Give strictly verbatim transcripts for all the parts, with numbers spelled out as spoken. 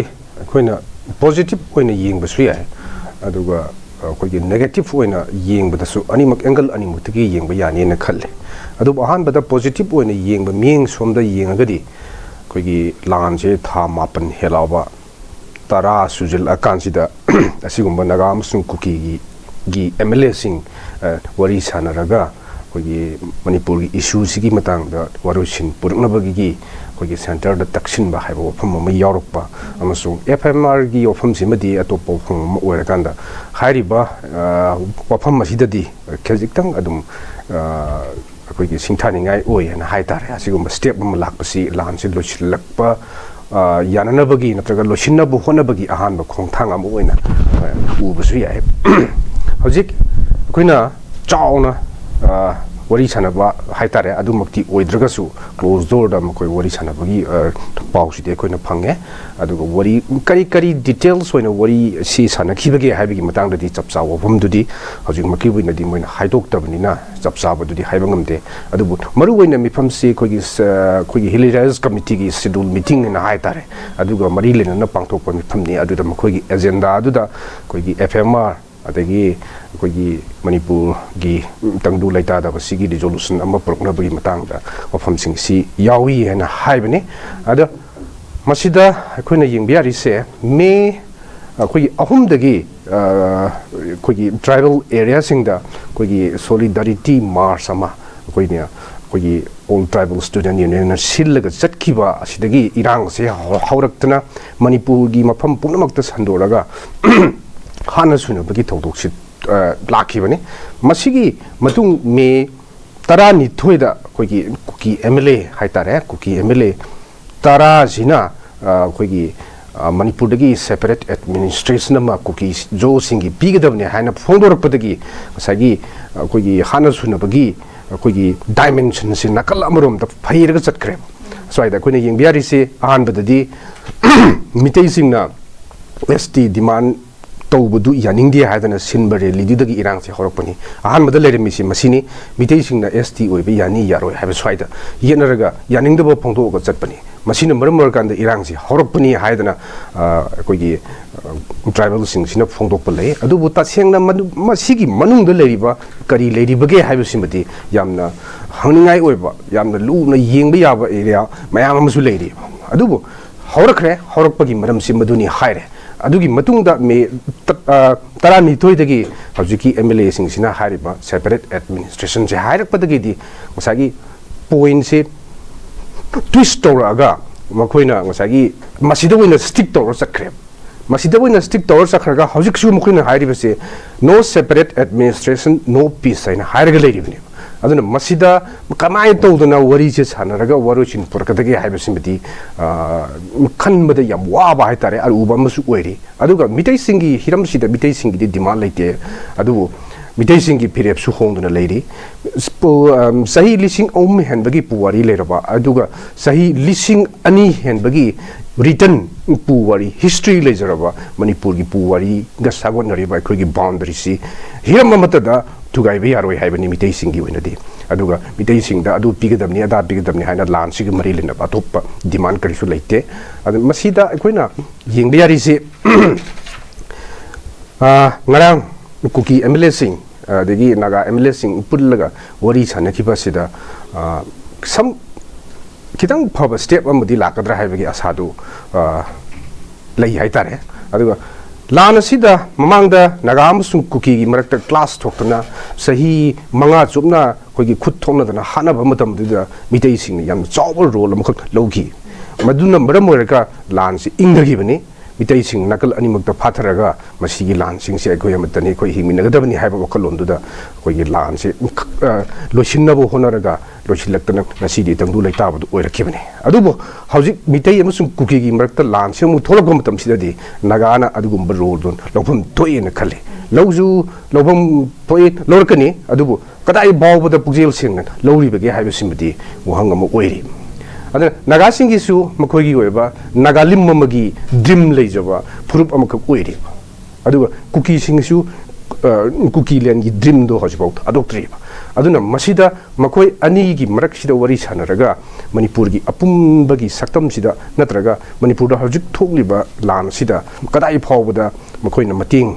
ꯑꯩꯈꯣꯏꯅ ꯄꯣꯖꯤꯇꯤꯚ ꯑꯣꯏꯅ ꯌꯦꯡꯕꯁꯨ ꯌꯥꯏ, ꯑꯗꯨꯒ ꯑꯩꯈꯣꯏꯒꯤ ꯅꯦꯒꯦꯇꯤꯚ ꯑꯣꯏꯅ ꯌꯦꯡꯕꯗꯁꯨ ꯑꯅꯤꯃꯛ, ꯑꯦꯡꯒꯜ ꯑꯅꯤꯃꯛꯇꯒꯤ ꯌꯦꯡꯕ ꯌꯥꯅꯤꯅ ꯈꯜꯂꯤ꯫ ꯑꯗꯨꯕꯨ ꯑꯍꯥꯟꯕꯗ ꯄꯣꯖꯤꯇꯤꯚ ꯑꯣꯏꯅ ꯌꯦꯡꯕ ꯃꯤꯠꯌꯦꯡ ꯁꯣꯝꯗ ꯌꯦꯡꯉꯒꯗꯤ, ꯑꯩꯈꯣꯏꯒꯤ ꯂꯥꯟꯁꯦ ꯊꯥ ꯃꯥꯄꯟ ꯍꯦꯜꯂꯛꯑꯕ, ꯇꯔꯥ ꯁꯨꯖꯜꯂꯛꯑꯀꯥꯟꯁꯤꯗ ꯑꯁꯤꯒꯨꯝꯕ ꯅꯥꯒꯥ ꯑꯃꯁꯨꯡ ꯀꯨꯀꯤꯒꯤ ꯒꯤ ꯑꯦꯝ ꯑꯦꯜ ꯑꯦꯁꯤꯡ ꯋꯥꯔꯤ ꯁꯥꯟꯅꯔꯒ ꯑꯩꯈꯣꯏꯒꯤ ꯃꯅꯤꯄꯨꯔꯒꯤ ꯏꯁꯨꯁꯤꯒꯤ ꯃꯇꯥꯡꯗ ꯋꯥꯔꯣꯏꯁꯤꯟ ꯄꯨꯔꯛꯅꯕꯒꯤ ꯑꯩꯈꯣꯏꯒꯤ ꯁꯦꯟꯇꯔꯗ ꯇꯛꯁꯤꯟꯕ ꯍꯥꯏꯕ ꯋꯥꯐꯝ ꯑꯃ ꯌꯥꯎꯔꯛꯄ, ꯑꯃꯁꯨꯡ ꯑꯦꯐ ꯑꯦꯝ ꯑꯥꯔꯒꯤ ꯋꯥꯐꯝꯁꯤꯃꯗꯤ ꯑꯇꯣꯞꯄ ꯋꯥꯐꯝ ꯑꯃ ꯑꯣꯏꯔꯀꯥꯟꯗ, ꯍꯥꯏꯔꯤꯕ ꯋꯥꯐꯝ ꯑꯁꯤꯗꯗꯤ ꯈꯖꯤꯛꯇꯪ ꯑꯗꯨꯝ ꯑꯩꯈꯣꯏꯒꯤ ꯁꯤꯡꯊꯥꯅꯤꯡꯉꯥꯏ ꯑꯣꯏ ꯍꯥꯏꯅ ꯍꯥꯏ ꯇꯥꯔꯦ꯫ ꯑꯁꯤꯒꯨꯝꯕ ꯁ꯭ꯇꯦꯞ ꯑꯃ ꯂꯥꯛꯄꯁꯤ ꯂꯥꯟꯁꯤ ꯂꯣꯏꯁꯤꯜꯂꯛꯄ, ꯑ, ꯌꯥꯅꯅꯕꯒꯤ ꯅꯠꯇ꯭ꯔꯒ ꯂꯣꯏꯁꯤꯟꯅꯕ ꯍꯣꯠꯅꯕꯒꯤ ꯑꯍꯥꯟꯕ ꯈꯣꯡꯊꯥꯡ ꯑꯃ ꯑꯣꯏꯅ, ꯑ, ꯎꯕꯁꯨ ꯌꯥꯏ꯫ ꯍꯧꯖꯤꯛ ꯑꯩꯈꯣꯏꯅ ꯆꯥꯎꯅ, ꯑ, ꯋꯥꯔꯤ ꯁꯥꯟꯅꯕ ꯍꯥꯏ ꯇꯥꯔꯦ, ꯑꯗꯨꯃꯛꯇꯤ ꯑꯣꯏꯗ꯭ꯔꯒꯁꯨ, ꯀ꯭ꯂꯣꯖ ꯗꯣꯔꯗ ꯃꯈꯣꯏ ꯋꯥꯔꯤ ꯁꯥꯟꯅꯕꯒꯤ, ꯑ, ꯄꯥꯎꯁꯤꯗꯤ ꯑꯩꯈꯣꯏꯅ ꯐꯪꯉꯦ꯫ ꯑꯗꯨꯒ ꯋꯥꯔꯤ ꯀꯔꯤ ꯀꯔꯤ ꯗꯤꯇꯦꯜꯁ ꯑꯣꯏꯅ ꯋꯥꯔꯤ ꯁꯤ ꯁꯥꯟꯅꯈꯤꯕꯒꯦ ꯍꯥꯏꯕꯒꯤ ꯃꯇꯥꯡꯗꯗꯤ ꯆꯞ ꯆꯥꯕ ꯋꯥꯐꯝꯗꯨꯗꯤ ꯍꯧꯖꯤꯛꯃꯛꯀꯤ ꯑꯣꯏꯅꯗꯤ ꯃꯣꯏꯅ ꯍꯥꯏꯗꯣꯛꯇꯕꯅꯤꯅ ꯆꯞ ꯆꯥꯕꯗꯨꯗꯤ ꯍꯥꯏꯕ ꯉꯝꯗꯦ꯫ ꯑꯗꯨꯕꯨ ꯃꯔꯨꯑꯣꯏꯅ ꯃꯤꯐꯝꯁꯤ ꯑꯩꯈꯣꯏꯒꯤ ꯁ-, ꯑꯩꯈꯣꯏꯒꯤ ꯍꯤꯜ ꯑꯦꯔꯤꯌꯥꯁ ꯀꯃꯤꯇꯤꯒꯤ ꯁꯦꯗ꯭ꯌꯨꯜ ꯃꯤꯇꯤꯡ ꯍꯥꯏꯅ ꯍꯥꯏ ꯇꯥꯔꯦ, ꯑꯗꯨꯒ ꯃꯔꯤ ꯂꯩꯅꯅ ꯄꯥꯡꯊꯣꯛꯄ ꯃꯤꯐꯝꯅꯤ꯫ ꯑꯗꯨꯗ ꯃꯈꯣꯏꯒꯤ ꯑꯦꯖꯦꯟꯗꯥꯗꯨꯗ ꯑꯩꯈꯣꯏꯒꯤ ꯑꯦꯐ ꯑꯦꯝ ꯑꯥꯔ, ꯑꯗꯒꯤ ꯑꯩꯈꯣꯏꯒꯤ ꯃꯅꯤꯄꯨꯔꯒꯤ ꯇꯪꯗꯨ ꯂꯩꯇꯥꯗꯕꯁꯤꯒꯤ ꯔꯤꯖꯣꯂꯨꯁꯟ ꯑꯃ ꯄꯨꯔꯛꯅꯕꯒꯤ ꯃꯇꯥꯡꯗ ꯋꯥꯐꯝꯁꯤꯡꯁꯤ ꯌꯥꯎꯏ ꯍꯥꯏꯅ ꯍꯥꯏꯕꯅꯤ꯫ ꯑꯗꯣ ꯃꯁꯤꯗ ꯑꯩꯈꯣꯏꯅ ꯌꯦꯡꯕ ꯌꯥꯔꯤꯁꯦ, ꯃꯦ ꯑꯩꯈꯣꯏꯒꯤ ꯑꯍꯨꯝꯗꯒꯤ, ꯑ, ꯑꯩꯈꯣꯏꯒꯤ ꯇ꯭ꯔꯥꯏꯕꯦꯜ ꯑꯦꯔꯤꯌꯥꯁꯤꯡꯗ ꯑꯩꯈꯣꯏꯒꯤ ꯁꯣꯂꯤꯗꯥꯔꯤꯇꯤ ꯃꯥꯔꯆ ꯑꯃ ꯑꯩꯈꯣꯏꯅ, ꯑꯩꯈꯣꯏꯒꯤ ꯑꯣꯜ ꯇ꯭ꯔꯥꯏꯕꯦꯜ ꯁ꯭ꯇꯨꯗꯦꯟ ꯌꯨꯅꯤꯌꯟꯅ ꯁꯤꯜꯂꯒ ꯆꯠꯈꯤꯕ ꯑꯁꯤꯗꯒꯤ ꯏꯔꯥꯡꯁꯦ ꯍꯧ-, ꯍꯧꯔꯛꯇꯅ ꯃꯅꯤꯄꯨꯔꯒꯤ ꯃꯐꯝ ꯄꯨꯝꯅꯃꯛꯇ ꯁꯟꯗꯣꯛꯂꯒ ꯍꯥꯠꯅ ꯁꯨꯅꯕꯒꯤ ꯊꯧꯗꯣꯛꯁꯤ, ꯑ, ꯂꯥꯛꯈꯤꯕꯅꯤ꯫ ꯃꯁꯤꯒꯤ ꯃꯇꯨꯡ ꯃꯦ ꯇꯔꯥꯅꯤꯊꯣꯏꯗ ꯑꯩꯈꯣꯏꯒꯤ ꯀꯨꯀꯤ ꯑꯦꯝ ꯑꯦꯜ ꯑꯦ ꯍꯥꯏ ꯇꯥꯔꯦ, ꯀꯨꯀꯤ ꯑꯦꯝ ꯑꯦꯜ ꯑꯦ ꯇꯔꯥꯁꯤꯅ, ꯑ, ꯑꯩꯈꯣꯏꯒꯤ, ꯑ, ꯃꯅꯤꯄꯨꯔꯗꯒꯤ ꯁꯦꯄꯔꯦꯠ ꯑꯦꯗꯃꯤꯅꯤꯁꯇ꯭ꯔꯦꯁꯟ ꯑꯃ ꯀꯨꯀꯤ ꯖꯣꯁꯤꯡꯒꯤ ꯄꯤꯒꯗꯕꯅꯤ ꯍꯥꯏꯅ ꯐꯣꯡꯗꯣꯔꯛꯄꯗꯒꯤ ꯉꯁꯥꯏꯒꯤ ꯑꯩꯈꯣꯏꯒꯤ ꯍꯥꯠꯅ ꯁꯨꯅꯕꯒꯤ ꯑꯩꯈꯣꯏꯒꯤ ꯗꯥꯏꯃꯦꯟꯁꯟꯁꯤ ꯅꯥꯀꯜ ꯑꯃꯔꯣꯝꯗ ꯐꯩꯔꯒ ꯆꯠꯈ꯭ꯔꯦꯕ꯫ ꯁ꯭ꯋꯥꯏꯗ ꯑꯩꯈꯣꯏꯅ ꯌꯦꯡꯕ ꯌꯥꯔꯤꯁꯤ, ꯑꯍꯥꯟꯕꯗꯗꯤ ꯃꯤꯇꯩꯁꯤꯡꯅ ꯑꯦꯁ ꯇꯤ ꯗꯤꯃꯥꯟ ꯇꯧꯕꯗꯨ ꯌꯥꯅꯤꯡꯗꯦ ꯍꯥꯏꯗꯅ ꯁꯤꯟꯕ ꯔꯦꯂꯤꯗꯨꯗꯒꯤ ꯏꯔꯥꯡꯁꯦ ꯍꯧꯔꯛꯄꯅꯤ꯫ ꯑꯍꯥꯟꯕꯗ ꯂꯩꯔꯝꯃꯤꯁꯤ ꯃꯁꯤꯅꯤ, ꯃꯤꯇꯩꯁꯤꯡꯅ ꯑꯦꯁ ꯇꯤ ꯑꯣꯏꯕ ꯌꯥꯅꯤ ꯌꯥꯔꯣꯏ ꯍꯥꯏꯕ ꯁ꯭ꯋꯥꯏꯗ ꯌꯦꯠꯅꯔꯒ ꯌꯥꯅꯤꯡꯗꯕ ꯐꯣꯡꯗꯣꯛꯑꯒ ꯆꯠꯄꯅꯤ꯫ ꯃꯁꯤꯅ ꯃꯔꯝ ꯑꯣꯏꯔꯀꯥꯟꯗ ꯏꯔꯥꯡꯁꯤ ꯍꯧꯔꯛꯄꯅꯤ ꯍꯥꯏꯗꯅ, ꯑ, ꯑꯩꯈꯣꯏꯒꯤ, ꯑ, ꯇ꯭ꯔꯥꯏꯕꯦꯜꯁꯤꯡꯁꯤꯅ ꯐꯣꯡꯗꯣꯛꯄ ꯂꯩ꯫ ꯑꯗꯨꯕꯨ ꯇꯁꯦꯡꯅ ꯃꯗꯨ-, ꯃꯁꯤꯒꯤ ꯃꯅꯨꯡꯗ ꯂꯩꯔꯤꯕ ꯀꯔꯤ ꯂꯩꯔꯤꯕꯒꯦ ꯍꯥꯏꯕꯁꯤꯃꯗꯤ ꯌꯥꯝꯅ ꯍꯪꯅꯤꯡꯉꯥꯏ ꯑꯣꯏꯕ, ꯌꯥꯝꯅ ꯂꯨꯅ ꯌꯦꯡꯕ ꯌꯥꯕ ꯑꯦꯔꯤꯌꯥ ꯃꯌꯥꯝ ꯑꯃꯁꯨ ꯂꯩꯔꯤ꯫ ꯑꯗꯨꯕꯨ ꯍꯧꯔꯛꯈ꯭ꯔꯦ, ꯍꯧꯔꯛꯄꯒꯤ ꯃꯔꯝꯁꯤ ꯃꯗꯨꯅꯤ ꯍꯥꯏꯔꯦ꯫ ꯑꯗꯨꯒꯤ ꯃꯇꯨꯡꯗ ꯃꯦ ꯇ-, ꯑ, ꯇꯔꯥꯅꯤꯊꯣꯏꯗꯒꯤ ꯍꯧꯖꯤꯛꯀꯤ ꯑꯦꯝ ꯑꯦꯜ ꯑꯦꯁꯤꯡꯁꯤꯅ ꯍꯥꯏꯔꯤꯕ ꯁꯦꯄꯔꯦꯠ ꯑꯦꯗꯃꯤꯅꯤꯁꯇ꯭ꯔꯦꯁꯟꯁꯦ ꯍꯥꯏꯔꯛꯄꯗꯒꯤꯗꯤ ꯉꯁꯥꯏꯒꯤ ꯄꯣꯏꯟꯁꯦ ꯇ꯭ꯋꯤꯁ ꯇꯧꯔꯛꯑꯒ ꯃꯈꯣꯏꯅ ꯉꯁꯥꯏꯒꯤ ꯃꯁꯤꯗ ꯑꯣꯏꯅ ꯁ꯭ꯇꯤꯛ ꯇꯧꯔ ꯆꯠꯈ꯭ꯔꯦꯕ꯫ ꯃꯁꯤꯗ ꯑꯣꯏꯅ ꯁ꯭ꯇꯤꯛ ꯇꯧꯔ ꯆꯠꯈ꯭ꯔꯒ ꯍꯧꯖꯤꯛꯁꯨ ꯃꯈꯣꯏꯅ ꯍꯥꯏꯔꯤꯕꯁꯦ "No separate administration, no peace" ꯍꯥꯏꯅ ꯍꯥꯏꯔꯒ ꯂꯩꯔꯤꯕꯅꯦꯕ꯫ ꯑꯗꯨꯅ ꯃꯁꯤꯗ ꯀꯃꯥꯏꯅ ꯇꯧꯗꯅ ꯋꯥꯔꯤꯁꯦ ꯁꯥꯟꯅꯔꯒ ꯋꯥꯔꯣꯏꯁꯤꯟ ꯄꯨꯔꯛꯀꯗꯒꯦ ꯍꯥꯏꯕꯁꯤꯃꯗꯤ, ꯑ, ꯈꯟꯕꯗ ꯌꯥꯝ ꯋꯥꯕ ꯍꯥꯏꯇꯥꯔꯦ, ꯑꯔꯨꯕ ꯑꯃꯁꯨ ꯑꯣꯏꯔꯤ꯫ ꯑꯗꯨꯒ ꯃꯤꯇꯩꯁꯤꯡꯒꯤ ꯍꯤꯔꯝꯁꯤꯗ ꯃꯤꯇꯩꯁꯤꯡꯒꯤꯗꯤ ꯗꯤꯃꯥꯟ ꯂꯩꯇꯦ, ꯑꯗꯨꯕꯨ ꯃꯤꯇꯩꯁꯤꯡꯒꯤ ꯐꯤꯔꯦꯞꯁꯨ ꯍꯣꯡꯗꯨꯅ ꯂꯩꯔꯤ꯫ ꯄꯨ-, ꯑꯝ, ꯆꯍꯤ ꯂꯤꯁꯤꯡ ꯑꯍꯨꯝ ꯍꯦꯟꯕꯒꯤ ꯄꯨꯋꯥꯔꯤ ꯂꯩꯔꯕ, ꯑꯗꯨꯒ ꯆꯍꯤ ꯂꯤꯁꯤꯡ ꯑꯅꯤ ꯍꯦꯟꯕꯒꯤ ꯔꯤꯇꯟ ꯄꯨꯋꯥꯔꯤ, ꯍꯤꯁꯇ꯭ꯔꯤ ꯂꯩꯖꯔꯕ ꯃꯅꯤꯄꯨꯔꯒꯤ ꯄꯨꯋꯥꯔꯤꯒ ꯁꯥꯒꯣꯟꯅꯔꯤꯕ ꯑꯩꯈꯣꯏꯒꯤ ꯕꯥꯎꯟꯗꯔꯤꯁꯤ ꯍꯤꯔꯝ ꯑꯃꯠꯇꯗ ꯊꯨꯒꯥꯏꯕ ꯌꯥꯔꯣꯏ ꯍꯥꯏꯕꯅꯤ ꯃꯤꯇꯩꯁꯤꯡꯒꯤ ꯑꯣꯏꯅꯗꯤ꯫ ꯑꯗꯨꯒ ꯃꯤꯇꯩꯁꯤꯡꯗ ꯑꯗꯨ ꯄꯤꯒꯗꯕꯅꯤ, ꯑꯗꯥ ꯄꯤꯒꯗꯕꯅꯤ ꯍꯥꯏꯅ ꯂꯥꯟꯁꯤꯒꯤ ꯃꯔꯤ ꯂꯩꯅꯕ ꯑꯇꯣꯞꯄ ꯗꯤꯃꯥꯟ ꯀꯔꯤꯁꯨ ꯂꯩꯇꯦ꯫ ꯑꯗꯨ ꯃꯁꯤꯗ ꯑꯩꯈꯣꯏꯅ ꯌꯦꯡꯕ ꯌꯥꯔꯤꯁꯤ, ꯑ, ꯉꯔꯥꯡ ꯀꯨꯀꯤ ꯑꯦꯝ ꯑꯦꯜ ꯑꯦꯁꯤꯡ, ꯑꯗꯒꯤ ꯅꯥꯒꯥ ꯑꯦꯝ ꯑꯦꯜ ꯑꯦꯁꯤꯡ ꯄꯨꯜꯂꯒ ꯋꯥꯔꯤ ꯁꯥꯟꯅꯈꯤꯕ ꯑꯁꯤꯗ, ꯑ, ꯁꯝ ꯈꯤꯇꯪ ꯐꯕ ꯁ꯭ꯇꯦꯞ ꯑꯃꯗꯤ ꯂꯥꯛꯀꯗ꯭ꯔꯥ ꯍꯥꯏꯕꯒꯤ ꯑꯁꯥꯗꯨ, ꯑ, ꯂꯩ ꯍꯥꯏꯇꯥꯔꯦ꯫ ꯑꯗꯨꯒ ꯂꯥꯟ ꯑꯁꯤꯗ ꯃꯃꯥꯡꯗ ꯅꯥꯒꯥ ꯑꯃꯁꯨꯡ ꯀꯨꯀꯤꯒꯤ ꯃꯔꯛꯇ ꯀ꯭ꯂꯥꯁ ꯊꯣꯛꯇꯅ ꯆꯍꯤ ꯃꯉꯥ ꯆꯨꯞꯅ ꯑꯩꯈꯣꯏꯒꯤ ꯈꯨꯠ ꯊꯣꯛꯅꯗꯅ ꯍꯥꯠꯅꯕ ꯃꯇꯝꯗꯨꯗ ꯃꯤꯇꯩꯁꯤꯡꯅ ꯌꯥꯝꯅ ꯆꯥꯎꯕ ꯔꯣꯜ ꯑꯃꯈꯛ ꯂꯧꯈꯤ꯫ ꯃꯗꯨꯅ ꯃꯔꯝ ꯑꯣꯏꯔꯒ ꯂꯥꯟꯁꯤ ꯏꯪꯊꯈꯤꯕꯅꯤ꯫ ꯃꯤꯇꯩꯁꯤꯡ ꯅꯥꯀꯜ ꯑꯅꯤꯃꯛꯇ ꯐꯥꯊꯔꯒ ꯃꯁꯤꯒꯤ ꯂꯥꯟꯁꯤꯡꯁꯦ ꯑꯩꯈꯣꯏ ꯑꯃꯠꯇꯅꯤ, ꯑꯩꯈꯣꯏ ꯍꯤꯡꯃꯤꯟꯅꯒꯗꯕꯅꯤ ꯍꯥꯏꯕ ꯋꯥꯈꯜꯂꯣꯟꯗꯨꯗ ꯑꯩꯈꯣꯏꯒꯤ ꯂꯥꯟꯁꯤ, ꯑ, ꯂꯣꯏꯁꯤꯟꯅꯕ ꯍꯣꯠꯅꯔꯒ ꯂꯣꯏꯁꯤꯜꯂꯛꯇꯅ ꯉꯁꯤꯗꯤ ꯇꯪꯗꯨ ꯂꯩꯇꯥꯕꯗꯨ ꯑꯣꯏꯔꯛꯈꯤꯕꯅꯤ꯫ ꯑꯗꯨꯕꯨ ꯍꯧꯖꯤꯛ ꯃꯤꯇꯩ ꯑꯃꯁꯨꯡ ꯀꯨꯀꯤꯒꯤ ꯃꯔꯛꯇ ꯂꯥꯟꯁꯤ ꯑꯃꯨꯛ ꯊꯣꯛꯂꯛꯄ ꯃꯇꯝꯁꯤꯗꯗꯤ ꯅꯥꯒꯥꯅ ꯑꯗꯨꯒꯨꯝꯕ ꯔꯣꯜꯗꯣ ꯂꯧꯐꯝ ꯊꯣꯛꯑꯦꯅ ꯈꯜꯂꯤ꯫ ꯂꯧꯁꯨ ꯂꯧꯐꯝ ꯊꯣꯛꯏ, ꯂꯧꯔꯛꯀꯅꯤ, ꯑꯗꯨꯕꯨ ꯀꯗꯥꯏ ꯐꯥꯎꯕꯗ ꯄꯨꯛꯆꯦꯜ ꯁꯦꯡꯅ ꯂꯧꯔꯤꯕꯒꯦ ꯍꯥꯏꯕꯁꯤꯃꯗꯤ ꯋꯥꯍꯪ ꯑꯃ ꯑꯣꯏꯔꯤ꯫ ꯑꯗꯨꯅ ꯅꯥꯒꯥꯁꯤꯡꯒꯤꯁꯨ ꯃꯈꯣꯏꯒꯤ ꯑꯣꯏꯕ ꯅꯥꯒꯥꯂꯤꯝ ꯑꯃꯒꯤ ꯗ꯭ꯔꯤꯝ ꯂꯩꯖꯕ ꯐꯨꯔꯨꯞ ꯑꯃꯈꯛ ꯑꯣꯏꯔꯤ꯫ ꯑꯗꯨꯒ ꯀꯨꯀꯤꯁꯤꯡꯁꯨ, ꯑ, ꯀꯨꯀꯤ ꯂꯦꯟꯒꯤ ꯗ꯭ꯔꯤꯝꯗꯣ ꯍꯧꯖꯤꯛꯐꯥꯎ ꯊꯥꯗꯣꯛꯇ꯭ꯔꯤꯕ꯫ ꯑꯗꯨꯅ ꯃꯁꯤꯗ ꯃꯈꯣꯏ ꯑꯅꯤꯒꯤ ꯃꯔꯛꯁꯤꯗ ꯋꯥꯔꯤ ꯁꯥꯟꯅꯔꯒ ꯃꯅꯤꯄꯨꯔꯒꯤ ꯑꯄꯨꯟꯕꯒꯤ ꯁꯛꯇꯝꯁꯤꯗ ꯅꯠꯇ꯭ꯔꯒ ꯃꯅꯤꯄꯨꯔꯗ ꯍꯧꯖꯤꯛ ꯊꯣꯛꯂꯤꯕ ꯂꯥꯟ ꯑꯁꯤꯗ ꯀꯗꯥꯏ ꯐꯥꯎꯕꯗ ꯃꯈꯣꯏꯅ ꯃꯇꯦꯡ,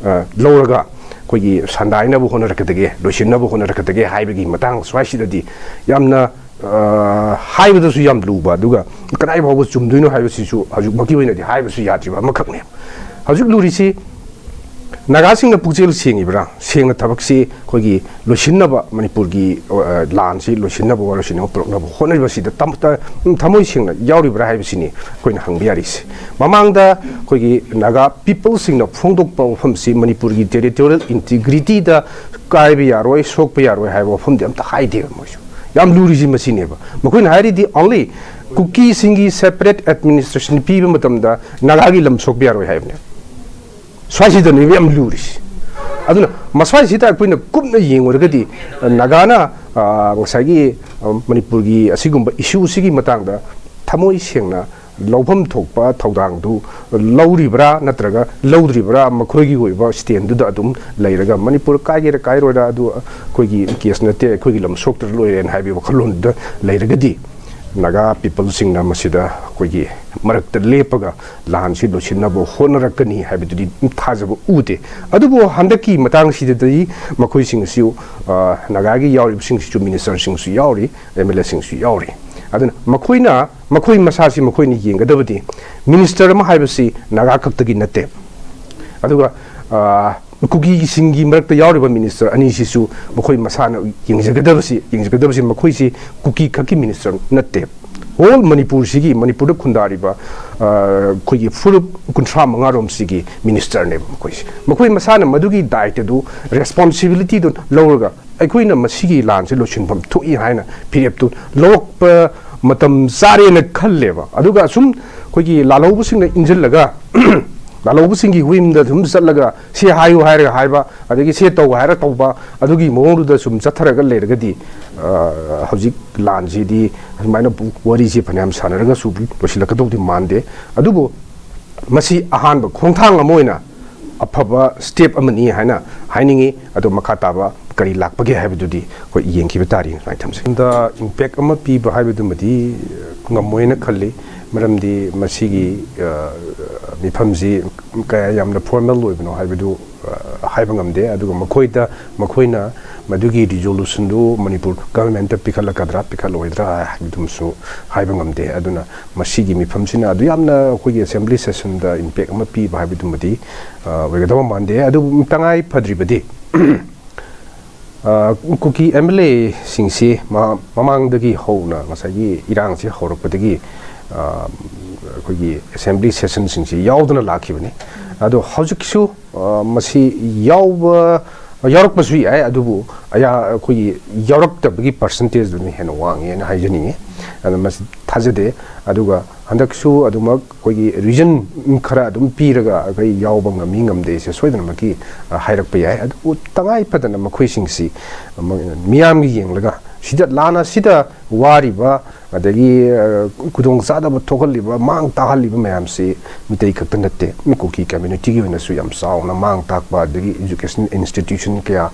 ꯑ, ꯂꯧꯔꯒ ꯑꯩꯈꯣꯏꯒꯤ ꯁꯟꯗꯥꯏꯅꯕ ꯍꯣꯠꯅꯔꯛꯀꯗꯒꯦ, ꯂꯣꯏꯁꯤꯟꯅꯕ ꯍꯣꯠꯅꯔꯛꯀꯗꯒꯦ ꯍꯥꯏꯕꯒꯤ ꯃꯇꯥꯡ ꯁ꯭ꯋꯥꯏꯁꯤꯗꯗꯤ ꯌꯥꯝꯅ, ꯑ, ꯍꯥꯏꯕꯗꯁꯨ ꯌꯥꯝ ꯂꯨꯕ, ꯑꯗꯨꯒ ꯀꯗꯥꯏ ꯐꯥꯎꯕ ꯆꯨꯝꯗꯣꯏꯅꯣ ꯍꯥꯏꯕꯁꯤꯁꯨ ꯍꯧꯖꯤꯛꯃꯛꯀꯤ ꯑꯣꯏꯅꯗꯤ ꯍꯥꯏꯕꯁꯨ ꯌꯥꯗ꯭ꯔꯤꯕ ꯑꯃꯈꯛꯅꯦ꯫ ꯍꯧꯖꯤꯛ ꯂꯨꯔꯤꯁꯤ ꯅꯥꯒꯥꯁꯤꯡꯅ ꯄꯨꯛꯆꯦꯜ ꯁꯦꯡꯉꯤꯕ꯭ꯔꯥ? ꯁꯦꯡꯅ ꯊꯕꯛꯁꯤ ꯑꯩꯈꯣꯏꯒꯤ ꯂꯣꯏꯁꯤꯟꯅꯕ, ꯃꯅꯤꯄꯨꯔꯒꯤ, ꯑ, ꯂꯥꯟꯁꯤ ꯂꯣꯏꯁꯤꯟꯅꯕ, ꯋꯥꯔꯣꯏꯁꯤꯟꯅꯕ ꯄꯨꯔꯛꯅꯕ ꯍꯣꯠꯅꯔꯤꯕꯁꯤꯗ ꯇꯝ-, ꯇ-, ꯊꯃꯣꯏ ꯁꯦꯡꯅ ꯌꯥꯎꯔꯤꯕ꯭ꯔꯥ ꯍꯥꯏꯕꯁꯤꯅꯤ ꯑꯩꯈꯣꯏꯅ ꯍꯪꯕ ꯌꯥꯔꯤꯁꯦ꯫ ꯃꯃꯥꯡꯗ ꯑꯩꯈꯣꯏꯒꯤ ꯅꯥꯒꯥ ꯄꯤꯄꯜꯁꯤꯡꯅ ꯐꯣꯡꯗꯣꯛꯄ ꯋꯥꯐꯝꯁꯤ ꯃꯅꯤꯄꯨꯔꯒꯤ ꯇꯦꯔꯤꯇꯣꯔꯤꯌꯦꯜ ꯏꯟꯇꯤꯒ꯭ꯔꯤꯇꯤꯗ ꯀꯥꯏꯕ ꯌꯥꯔꯣꯏ, ꯁꯣꯛꯄ ꯌꯥꯔꯣꯏ ꯍꯥꯏꯕ ꯋꯥꯐꯝꯗꯤ ꯑꯝꯇ ꯍꯥꯏꯗꯦꯕ ꯃꯣꯏꯁꯨ꯫ ꯌꯥꯝ ꯂꯨꯔꯤꯁꯤ ꯃꯁꯤꯅꯦꯕ꯫ ꯃꯈꯣꯏꯅ ꯍꯥꯏꯔꯤꯗꯤ only ꯀꯨꯀꯤꯁꯤꯡꯒꯤ separate administration ꯄꯤꯕ ꯃꯇꯝꯗ ꯅꯥꯒꯥꯒꯤ ꯂꯝ ꯁꯣꯛꯄ ꯌꯥꯔꯣꯏ ꯍꯥꯏꯕꯅꯦ꯫ ꯁ꯭ꯋꯥꯏꯁꯤꯗꯅꯦꯕ ꯌꯥꯝ ꯂꯨꯔꯤꯁꯤ꯫ ꯑꯗꯨꯅ ꯃꯁ꯭ꯋꯥꯏꯁꯤꯗ ꯑꯩꯈꯣꯏꯅ ꯀꯨꯞꯅ ꯌꯦꯡꯉꯨꯔꯒꯗꯤ, ꯑ, ꯅꯥꯒꯥꯅ, ꯑ, ꯉꯁꯥꯏꯒꯤ, ꯑ, ꯃꯅꯤꯄꯨꯔꯒꯤ ꯑꯁꯤꯒꯨꯝꯕ ꯏꯁꯨꯁꯤꯒꯤ ꯃꯇꯥꯡꯗ ꯊꯃꯣꯏ ꯁꯦꯡꯅ ꯂꯧꯐꯝ ꯊꯣꯛꯄ ꯊꯧꯗꯥꯡꯗꯨ ꯂꯧꯔꯤꯕ꯭ꯔꯥ ꯅꯠꯇ꯭ꯔꯒ ꯂꯧꯗ꯭ꯔꯤꯕ꯭ꯔꯥ, ꯃꯈꯣꯏꯒꯤ ꯑꯣꯏꯕ ꯁ꯭ꯇꯦꯟꯗꯨꯗ ꯑꯗꯨꯝ ꯂꯩꯔꯒ ꯃꯅꯤꯄꯨꯔ ꯀꯥꯏꯒꯦꯔꯥ ꯀꯥꯏꯔꯣꯏꯔꯥ ꯑꯗꯨ ꯑꯩꯈꯣꯏꯒꯤ ꯀꯦꯁ ꯅꯠꯇꯦ, ꯑꯩꯈꯣꯏꯒꯤ ꯂꯝ ꯁꯣꯛꯇ꯭ꯔ ꯂꯣꯏꯔꯦꯅ ꯍꯥꯏꯕꯒꯤ ꯋꯥꯈꯜꯂꯣꯟꯗꯨꯗ ꯂꯩꯔꯒꯗꯤ ꯅꯥꯒꯥ ꯄꯤꯄꯜꯁꯤꯡꯅ ꯃꯁꯤꯗ ꯑꯩꯈꯣꯏꯒꯤ ꯃꯔꯛꯇ ꯂꯦꯞꯄꯒ ꯂꯥꯟꯁꯤ ꯂꯣꯏꯁꯤꯟꯅꯕ ꯍꯣꯠꯅꯔꯛꯀꯅꯤ ꯍꯥꯏꯕꯗꯨꯗꯤ ꯊꯥꯖꯕ ꯎꯗꯦ꯫ ꯑꯗꯨꯕꯨ ꯍꯟꯗꯛꯀꯤ ꯃꯇꯥꯡꯁꯤꯗꯗꯤ ꯃꯈꯣꯏꯁꯤꯡ ꯑꯁꯤ, ꯑ, ꯅꯥꯒꯥꯒꯤ ꯌꯥꯎꯔꯤꯕꯁꯤꯡꯁꯤꯁꯨ ꯃꯤꯅꯤꯁꯇꯔꯁꯤꯡꯁꯨ ꯌꯥꯎꯔꯤ, ꯑꯦꯝ ꯑꯦꯜ ꯑꯦꯁꯤꯡꯁꯨ ꯌꯥꯎꯔꯤ꯫ ꯑꯗꯨꯅ ꯃꯈꯣꯏꯅ, ꯃꯈꯣꯏ ꯃꯁꯥꯁꯤ ꯃꯈꯣꯏꯅ ꯌꯦꯡꯒꯗꯕꯗꯤ ꯃꯤꯅꯤꯁꯇꯔ ꯑꯃ ꯍꯥꯏꯕꯁꯤ ꯅꯥꯒꯥ ꯈꯛꯇꯒꯤ ꯅꯠꯇꯦ꯫ ꯑꯗꯨꯒ, ꯑ, ꯀꯨꯀꯤꯁꯤꯡꯒꯤ ꯃꯔꯛꯇ ꯌꯥꯎꯔꯤꯕ ꯃꯤꯅꯤꯁꯇꯔ ꯑꯅꯤꯁꯤꯁꯨ ꯃꯈꯣꯏ ꯃꯁꯥꯅ ꯌꯦꯡꯖꯒꯗꯕꯁꯤ, ꯌꯦꯡꯖꯒꯗꯕꯁꯤ ꯃꯈꯣꯏꯁꯤ ꯀꯨꯀꯤ ꯈꯛꯀꯤ ꯃꯤꯅꯤꯁꯇꯔ ꯅꯠꯇꯦ꯫ ꯍꯣꯜ ꯃꯅꯤꯄꯨꯔꯁꯤꯒꯤ, ꯃꯅꯤꯄꯨꯔꯗ ꯈꯨꯟꯗꯥꯔꯤꯕ, ꯑ, ꯑꯩꯈꯣꯏꯒꯤ ꯐꯨꯔꯨꯞ ꯀꯨꯟꯊ꯭ꯔꯥ ꯃꯉꯥꯔꯣꯝꯁꯤꯒꯤ ꯃꯤꯅꯤꯁꯇꯔꯅꯦꯕ ꯃꯈꯣꯏꯁꯦ꯫ ꯃꯈꯣꯏ ꯃꯁꯥꯅ ꯃꯗꯨꯒꯤ ꯗꯥꯏꯇꯗꯨ, ꯔꯦꯁꯄꯣꯟꯁꯤꯕꯤꯂꯤꯇꯤꯗꯨ ꯂꯧꯔꯒ ꯑꯩꯈꯣꯏꯅ ꯃꯁꯤꯒꯤ ꯂꯥꯟꯁꯦ ꯂꯣꯏꯁꯤꯟꯐꯝ ꯊꯣꯛꯏ ꯍꯥꯏꯅ ꯐꯤꯔꯦꯞꯇꯨ ꯂꯧꯔꯛꯄ ꯃꯇꯝ ꯆꯥꯔꯦꯅ ꯈꯜꯂꯦꯕ꯫ ꯑꯗꯨꯒ ꯑꯁꯨꯝ ꯑꯩꯈꯣꯏꯒꯤ ꯂꯥꯜꯍꯧꯕꯁꯤꯡꯅ ꯏꯟꯁꯤꯜꯂꯒ, ꯂꯥꯜꯍꯧꯕꯁꯤꯡꯒꯤ ꯋꯤꯝꯗ ꯑꯗꯨꯝ ꯆꯠꯂꯒ ꯁꯤ ꯍꯥꯏꯌꯨ ꯍꯥꯏꯔꯒ ꯍꯥꯏꯕ, ꯑꯗꯒꯤ ꯁꯤ ꯇꯧ ꯍꯥꯏꯔ ꯇꯧꯕ, ꯑꯗꯨꯒꯤ ꯃꯑꯣꯡꯗꯨꯗ ꯁꯨꯝ ꯆꯠꯊꯔꯒ ꯂꯩꯔꯒꯗꯤ, ꯑ, ꯍꯧꯖꯤꯛ ꯂꯥꯟꯁꯤꯗꯤ ꯑꯁꯨꯃꯥꯏꯅ ꯋꯥꯔꯤꯁꯤ ꯐꯅꯌꯥꯝ ꯁꯥꯟꯅꯔꯒꯁꯨ ꯂꯣꯏꯁꯤꯜꯂꯛꯀꯗꯧꯗꯤ ꯃꯥꯟꯗꯦ꯫ ꯑꯗꯨꯕꯨ ꯃꯁꯤ ꯑꯍꯥꯟꯕ ꯈꯣꯡꯊꯥꯡ ꯑꯃ ꯑꯣꯏꯅ ꯑꯐꯕ ꯁ꯭ꯇꯦꯞ ꯑꯃꯅꯤ ꯍꯥꯏꯅ ꯍꯥꯏꯅꯤꯡꯉꯤ꯫ ꯑꯗꯣ ꯃꯈꯥ ꯇꯥꯕ ꯀꯔꯤ ꯂꯥꯛꯄꯒꯦ ꯍꯥꯏꯕꯗꯨꯗꯤ ꯑꯩꯈꯣꯏ ꯌꯦꯡꯈꯤꯕ ꯇꯥꯔꯤ꯫ ꯁꯨꯃꯥꯏꯅ ꯊꯝꯖꯩ꯫ ꯗ ꯏꯝꯄꯦꯛ ꯑꯃ ꯄꯤꯕ ꯍꯥꯏꯕꯗꯨꯃꯗꯤ ꯉꯝꯃꯣꯏꯅ ꯈꯜꯂꯤ꯫ ꯃꯔꯝꯗꯤ ꯃꯁꯤꯒꯤ ꯃꯤꯐꯝꯁꯤ ꯀꯌꯥ ꯌꯥꯝꯅ ꯐꯣꯔꯃꯦꯜ ꯑꯣꯏꯕꯅꯣ ꯍꯥꯏꯕꯗꯨ ꯍꯥꯏꯕ ꯉꯝꯗꯦ꯫ ꯑꯗꯨꯒ ꯃꯈꯣꯏꯗ, ꯃꯈꯣꯏꯅ ꯃꯗꯨꯒꯤ ꯔꯤꯖꯣꯂꯨꯁꯟꯗꯨ ꯃꯅꯤꯄꯨꯔ ꯒꯚꯔꯟꯃꯦꯟꯠꯇ ꯄꯤꯈꯠꯂꯛꯀꯗ꯭ꯔꯥ ꯄꯤꯈꯠꯂꯣꯏꯗ꯭ꯔꯥ ꯍꯥꯏꯕꯗꯨꯃꯁꯨ ꯍꯥꯏꯕ ꯉꯝꯗꯦ꯫ ꯑꯗꯨꯅ ꯃꯁꯤꯒꯤ ꯃꯤꯐꯝꯁꯤꯅ ꯑꯗꯨ ꯌꯥꯝꯅ ꯑꯩꯈꯣꯏꯒꯤ ꯑꯦꯁꯦꯝꯕ꯭ꯂꯤ ꯁꯦꯁꯟꯗ ꯏꯝꯄꯦꯛ ꯑꯃ ꯄꯤꯕ ꯍꯥꯏꯕꯗꯨꯃꯗꯤ ꯑꯣꯏꯒꯗꯕ ꯃꯥꯟꯗꯦ꯫ ꯑꯗꯨꯕꯨ ꯇꯉꯥꯏ ꯐꯗ꯭ꯔꯤꯕꯗꯤ ꯀꯨꯀꯤ ꯑꯦꯝ ꯑꯦꯜ ꯑꯦꯁꯤꯡꯁꯤ ꯃꯃꯥꯡꯗꯒꯤ ꯍꯧꯅ, ꯉꯁꯥꯏꯒꯤ ꯏꯔꯥꯡꯁꯤ ꯍꯧꯔꯛꯄꯗꯒꯤ ꯑꯩꯈꯣꯏꯒꯤ ꯑꯦꯁꯦꯝꯕ꯭ꯂꯤ ꯁꯦꯁꯟꯁꯤꯡꯁꯤ ꯌꯥꯎꯗꯅ ꯂꯥꯛꯈꯤꯕꯅꯤ꯫ ꯑꯗꯣ ꯍꯧꯖꯤꯛꯁꯨ ꯃꯁꯤ ꯌꯥꯎꯕ, ꯌꯥꯎꯔꯛꯄꯁꯨ ꯌꯥꯏ, ꯑꯗꯨꯕꯨ ꯑꯌꯥ-, ꯑꯩꯈꯣꯏꯒꯤ ꯌꯥꯎꯔꯛꯇꯕꯒꯤ ꯄꯥꯔꯁꯦꯟꯇꯦꯖꯇꯨꯅ ꯍꯦꯟꯅ ꯋꯥꯡꯉꯦꯅ ꯍꯥꯏꯖꯅꯤꯡꯉꯤ꯫ ꯑꯗꯨꯅ ꯃꯁꯤ ꯊꯥꯖꯗꯦ꯫ ꯑꯗꯨꯒ ꯍꯟꯗꯛꯁꯨ ꯑꯗꯨꯃꯛ ꯑꯩꯈꯣꯏꯒꯤ ꯔꯤꯖꯟ ꯈꯔ ꯑꯗꯨꯝ ꯄꯤꯔꯒ ꯑꯩꯈꯣꯏ ꯌꯥꯎꯕ ꯉꯝꯃꯤ ꯉꯝꯗꯦꯁꯦ ꯁꯣꯏꯗꯅꯃꯛꯀꯤ ꯍꯥꯏꯔꯛꯄ ꯌꯥꯏ꯫ ꯑꯗꯨꯕꯨ ꯇꯉꯥꯏ ꯐꯗꯅ ꯃꯈꯣꯏꯁꯤꯡꯁꯤ ꯃꯤꯌꯥꯝꯒꯤ ꯌꯦꯡꯂꯒ ꯁꯤꯗ, ꯂꯥꯟ ꯑꯁꯤꯗ ꯋꯥꯔꯤꯕ, ꯑꯗꯒꯤ ꯈꯨꯗꯣꯡ ꯆꯥꯗꯕ ꯊꯣꯛꯍꯜꯂꯤꯕ, ꯃꯥꯡ ꯇꯥꯛꯍꯜꯂꯤꯕ ꯃꯌꯥꯝꯁꯤ ꯃꯤꯇꯩ ꯈꯛꯇ ꯅꯠꯇꯦ, ꯀꯨꯀꯤ ꯀꯝꯃ꯭ꯌꯨꯅꯤꯇꯤꯒꯤ ꯑꯣꯏꯅꯁꯨ ꯌꯥꯝ ꯆꯥꯎꯅ ꯃꯥꯡ ꯇꯥꯛꯄ, ꯑꯗꯒꯤ ꯏꯖꯨꯀꯦꯁꯟ ꯏꯟꯁꯇꯤꯇ꯭ꯌꯨꯁꯟ ꯀꯌꯥ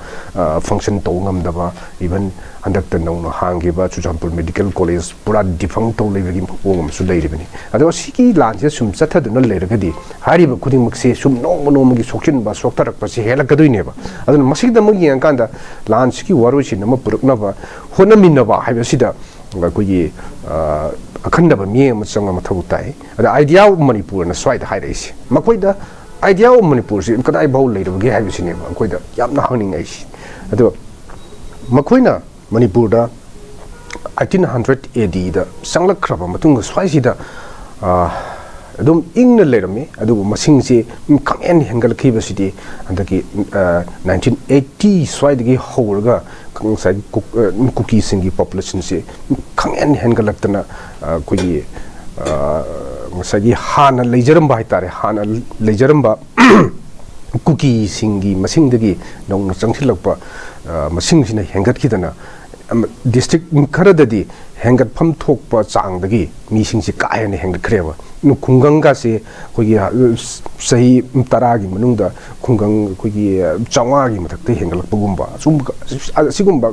ꯐꯪꯁꯟ ꯇꯧꯕ ꯉꯝꯗꯕ, ꯏꯚꯟ ꯍꯟꯗꯛꯇ ꯅꯧꯅ ꯍꯥꯡꯈꯤꯕ ꯆꯨꯔꯆꯥꯟꯄꯨꯔ ꯃꯦꯗꯤꯀꯦꯜ ꯀꯣꯂꯦꯖ ꯄꯨꯔꯥ ꯗꯤꯐꯪ ꯇꯧ ꯂꯩꯕꯒꯤ ꯃꯑꯣꯡ ꯑꯃꯁꯨ ꯂꯩꯔꯤꯕꯅꯤ꯫ ꯑꯗꯣ ꯁꯤꯒꯤ ꯂꯥꯟꯁꯦ ꯁꯨꯝ ꯆꯠꯊꯗꯨꯅ ꯂꯩꯔꯒꯗꯤ ꯍꯥꯏꯔꯤꯕ ꯈꯨꯗꯤꯡꯃꯛꯁꯦ ꯁꯨꯝ ꯅꯣꯡꯃ ꯅꯣꯡꯃꯒꯤ ꯁꯣꯛꯆꯤꯟꯕ, ꯁꯣꯛꯊꯔꯛꯄꯁꯦ ꯍꯦꯜꯂꯛꯀꯗꯣꯏꯅꯦꯕ꯫ ꯑꯗꯨꯅ ꯃꯁꯤꯒꯤꯗꯃꯛ ꯌꯦꯡꯉꯀꯥꯟꯗ ꯂꯥꯟꯁꯤꯒꯤ ꯋꯥꯔꯣꯏꯁꯤꯟ ꯑꯃ ꯄꯨꯔꯛꯅꯕ ꯍꯣꯠꯅꯃꯤꯟꯅꯕ ꯍꯥꯏꯕꯁꯤꯗ ꯑꯩꯈꯣꯏꯒꯤ ꯑꯈꯟꯅꯕ ꯃꯤꯠꯌꯦꯡ ꯑꯃ ꯆꯪꯕ ꯃꯊꯧ ꯇꯥꯏ꯫ ꯑꯗ Idea of Manipurꯅ ꯁ꯭ꯋꯥꯏꯗ ꯍꯥꯏꯔꯛꯏꯁꯦ, ꯃꯈꯣꯏꯗ Idea of Manipurꯁꯤ ꯀꯗꯥꯏꯐꯥꯎ ꯂꯩꯔꯕꯒꯦ ꯍꯥꯏꯕꯁꯤꯅꯦꯕ ꯑꯩꯈꯣꯏꯗ ꯌꯥꯝꯅ ꯍꯪꯅꯤꯡꯉꯛꯏꯁꯤ꯫ ꯑꯗꯣ ꯃꯈꯣꯏꯅ ꯃꯅꯤꯄꯨꯔꯗ eighteen hundred ADꯗ ꯆꯪꯂꯛꯈ꯭ꯔꯕ ꯃꯇꯨꯡꯗ ꯁ꯭ꯋꯥꯏꯁꯤꯗ ꯑꯗꯨꯝ ꯏꯪꯅ ꯂꯩꯔꯝꯃꯤ꯫ ꯑꯗꯨꯕꯨ ꯃꯁꯤꯡꯁꯤ ꯈꯪꯍꯦꯟ ꯍꯦꯟꯒꯠꯂꯛꯈꯤꯕꯁꯤꯗꯤ ꯍꯟꯗꯛꯀꯤ nineteen eighty ꯁ꯭ꯋꯥꯏꯗꯒꯤ ꯍꯧꯔꯒ ꯉꯁꯥꯏꯒꯤ ꯀꯨꯀꯤꯁꯤꯡꯒꯤ ꯄꯣꯄꯨꯂꯦꯁꯟꯁꯤ ꯈꯪꯍꯦꯟ ꯍꯦꯟꯒꯠꯂꯛꯇꯅ ꯑꯩꯈꯣꯏꯒꯤ ꯉꯁꯥꯏꯒꯤ ꯍꯥꯟꯅ ꯂꯩꯖꯔꯝꯕ ꯍꯥꯏꯇꯥꯔꯦ, ꯍꯥꯟꯅ ꯂꯩꯖꯔꯝꯕ ꯀꯨꯀꯤꯁꯤꯡꯒꯤ ꯃꯁꯤꯡꯗꯒꯤ ꯅꯧꯅ ꯆꯪꯁꯤꯜꯂꯛꯄ ꯃꯁꯤꯡꯁꯤꯅ ꯍꯦꯟꯒꯠꯈꯤꯗꯅ ꯗꯤꯁꯇ꯭ꯔꯤꯛ ꯈꯔꯗꯗꯤ ꯍꯦꯟꯒꯠꯐꯝ ꯊꯣꯛꯄ ꯆꯥꯡꯗꯒꯤ ꯃꯤꯁꯤꯡꯁꯤ ꯀꯥ ꯍꯦꯟꯅ ꯍꯦꯟꯒꯠꯈ꯭ꯔꯦꯕ꯫ ꯈꯨꯡꯒꯪꯒꯁꯦ ꯑꯩꯈꯣꯏꯒꯤ ꯆꯍꯤ ꯇꯔꯥꯒꯤ ꯃꯅꯨꯡꯗ ꯈꯨꯡꯒꯪ ꯑꯩꯈꯣꯏꯒꯤ ꯆꯥꯝꯃꯉꯥꯒꯤ ꯃꯊꯛꯇ ꯍꯦꯟꯒꯠꯂꯛꯄꯒꯨꯝꯕ, ꯑꯁꯨꯝꯕ ꯑꯁꯤꯒꯨꯝꯕ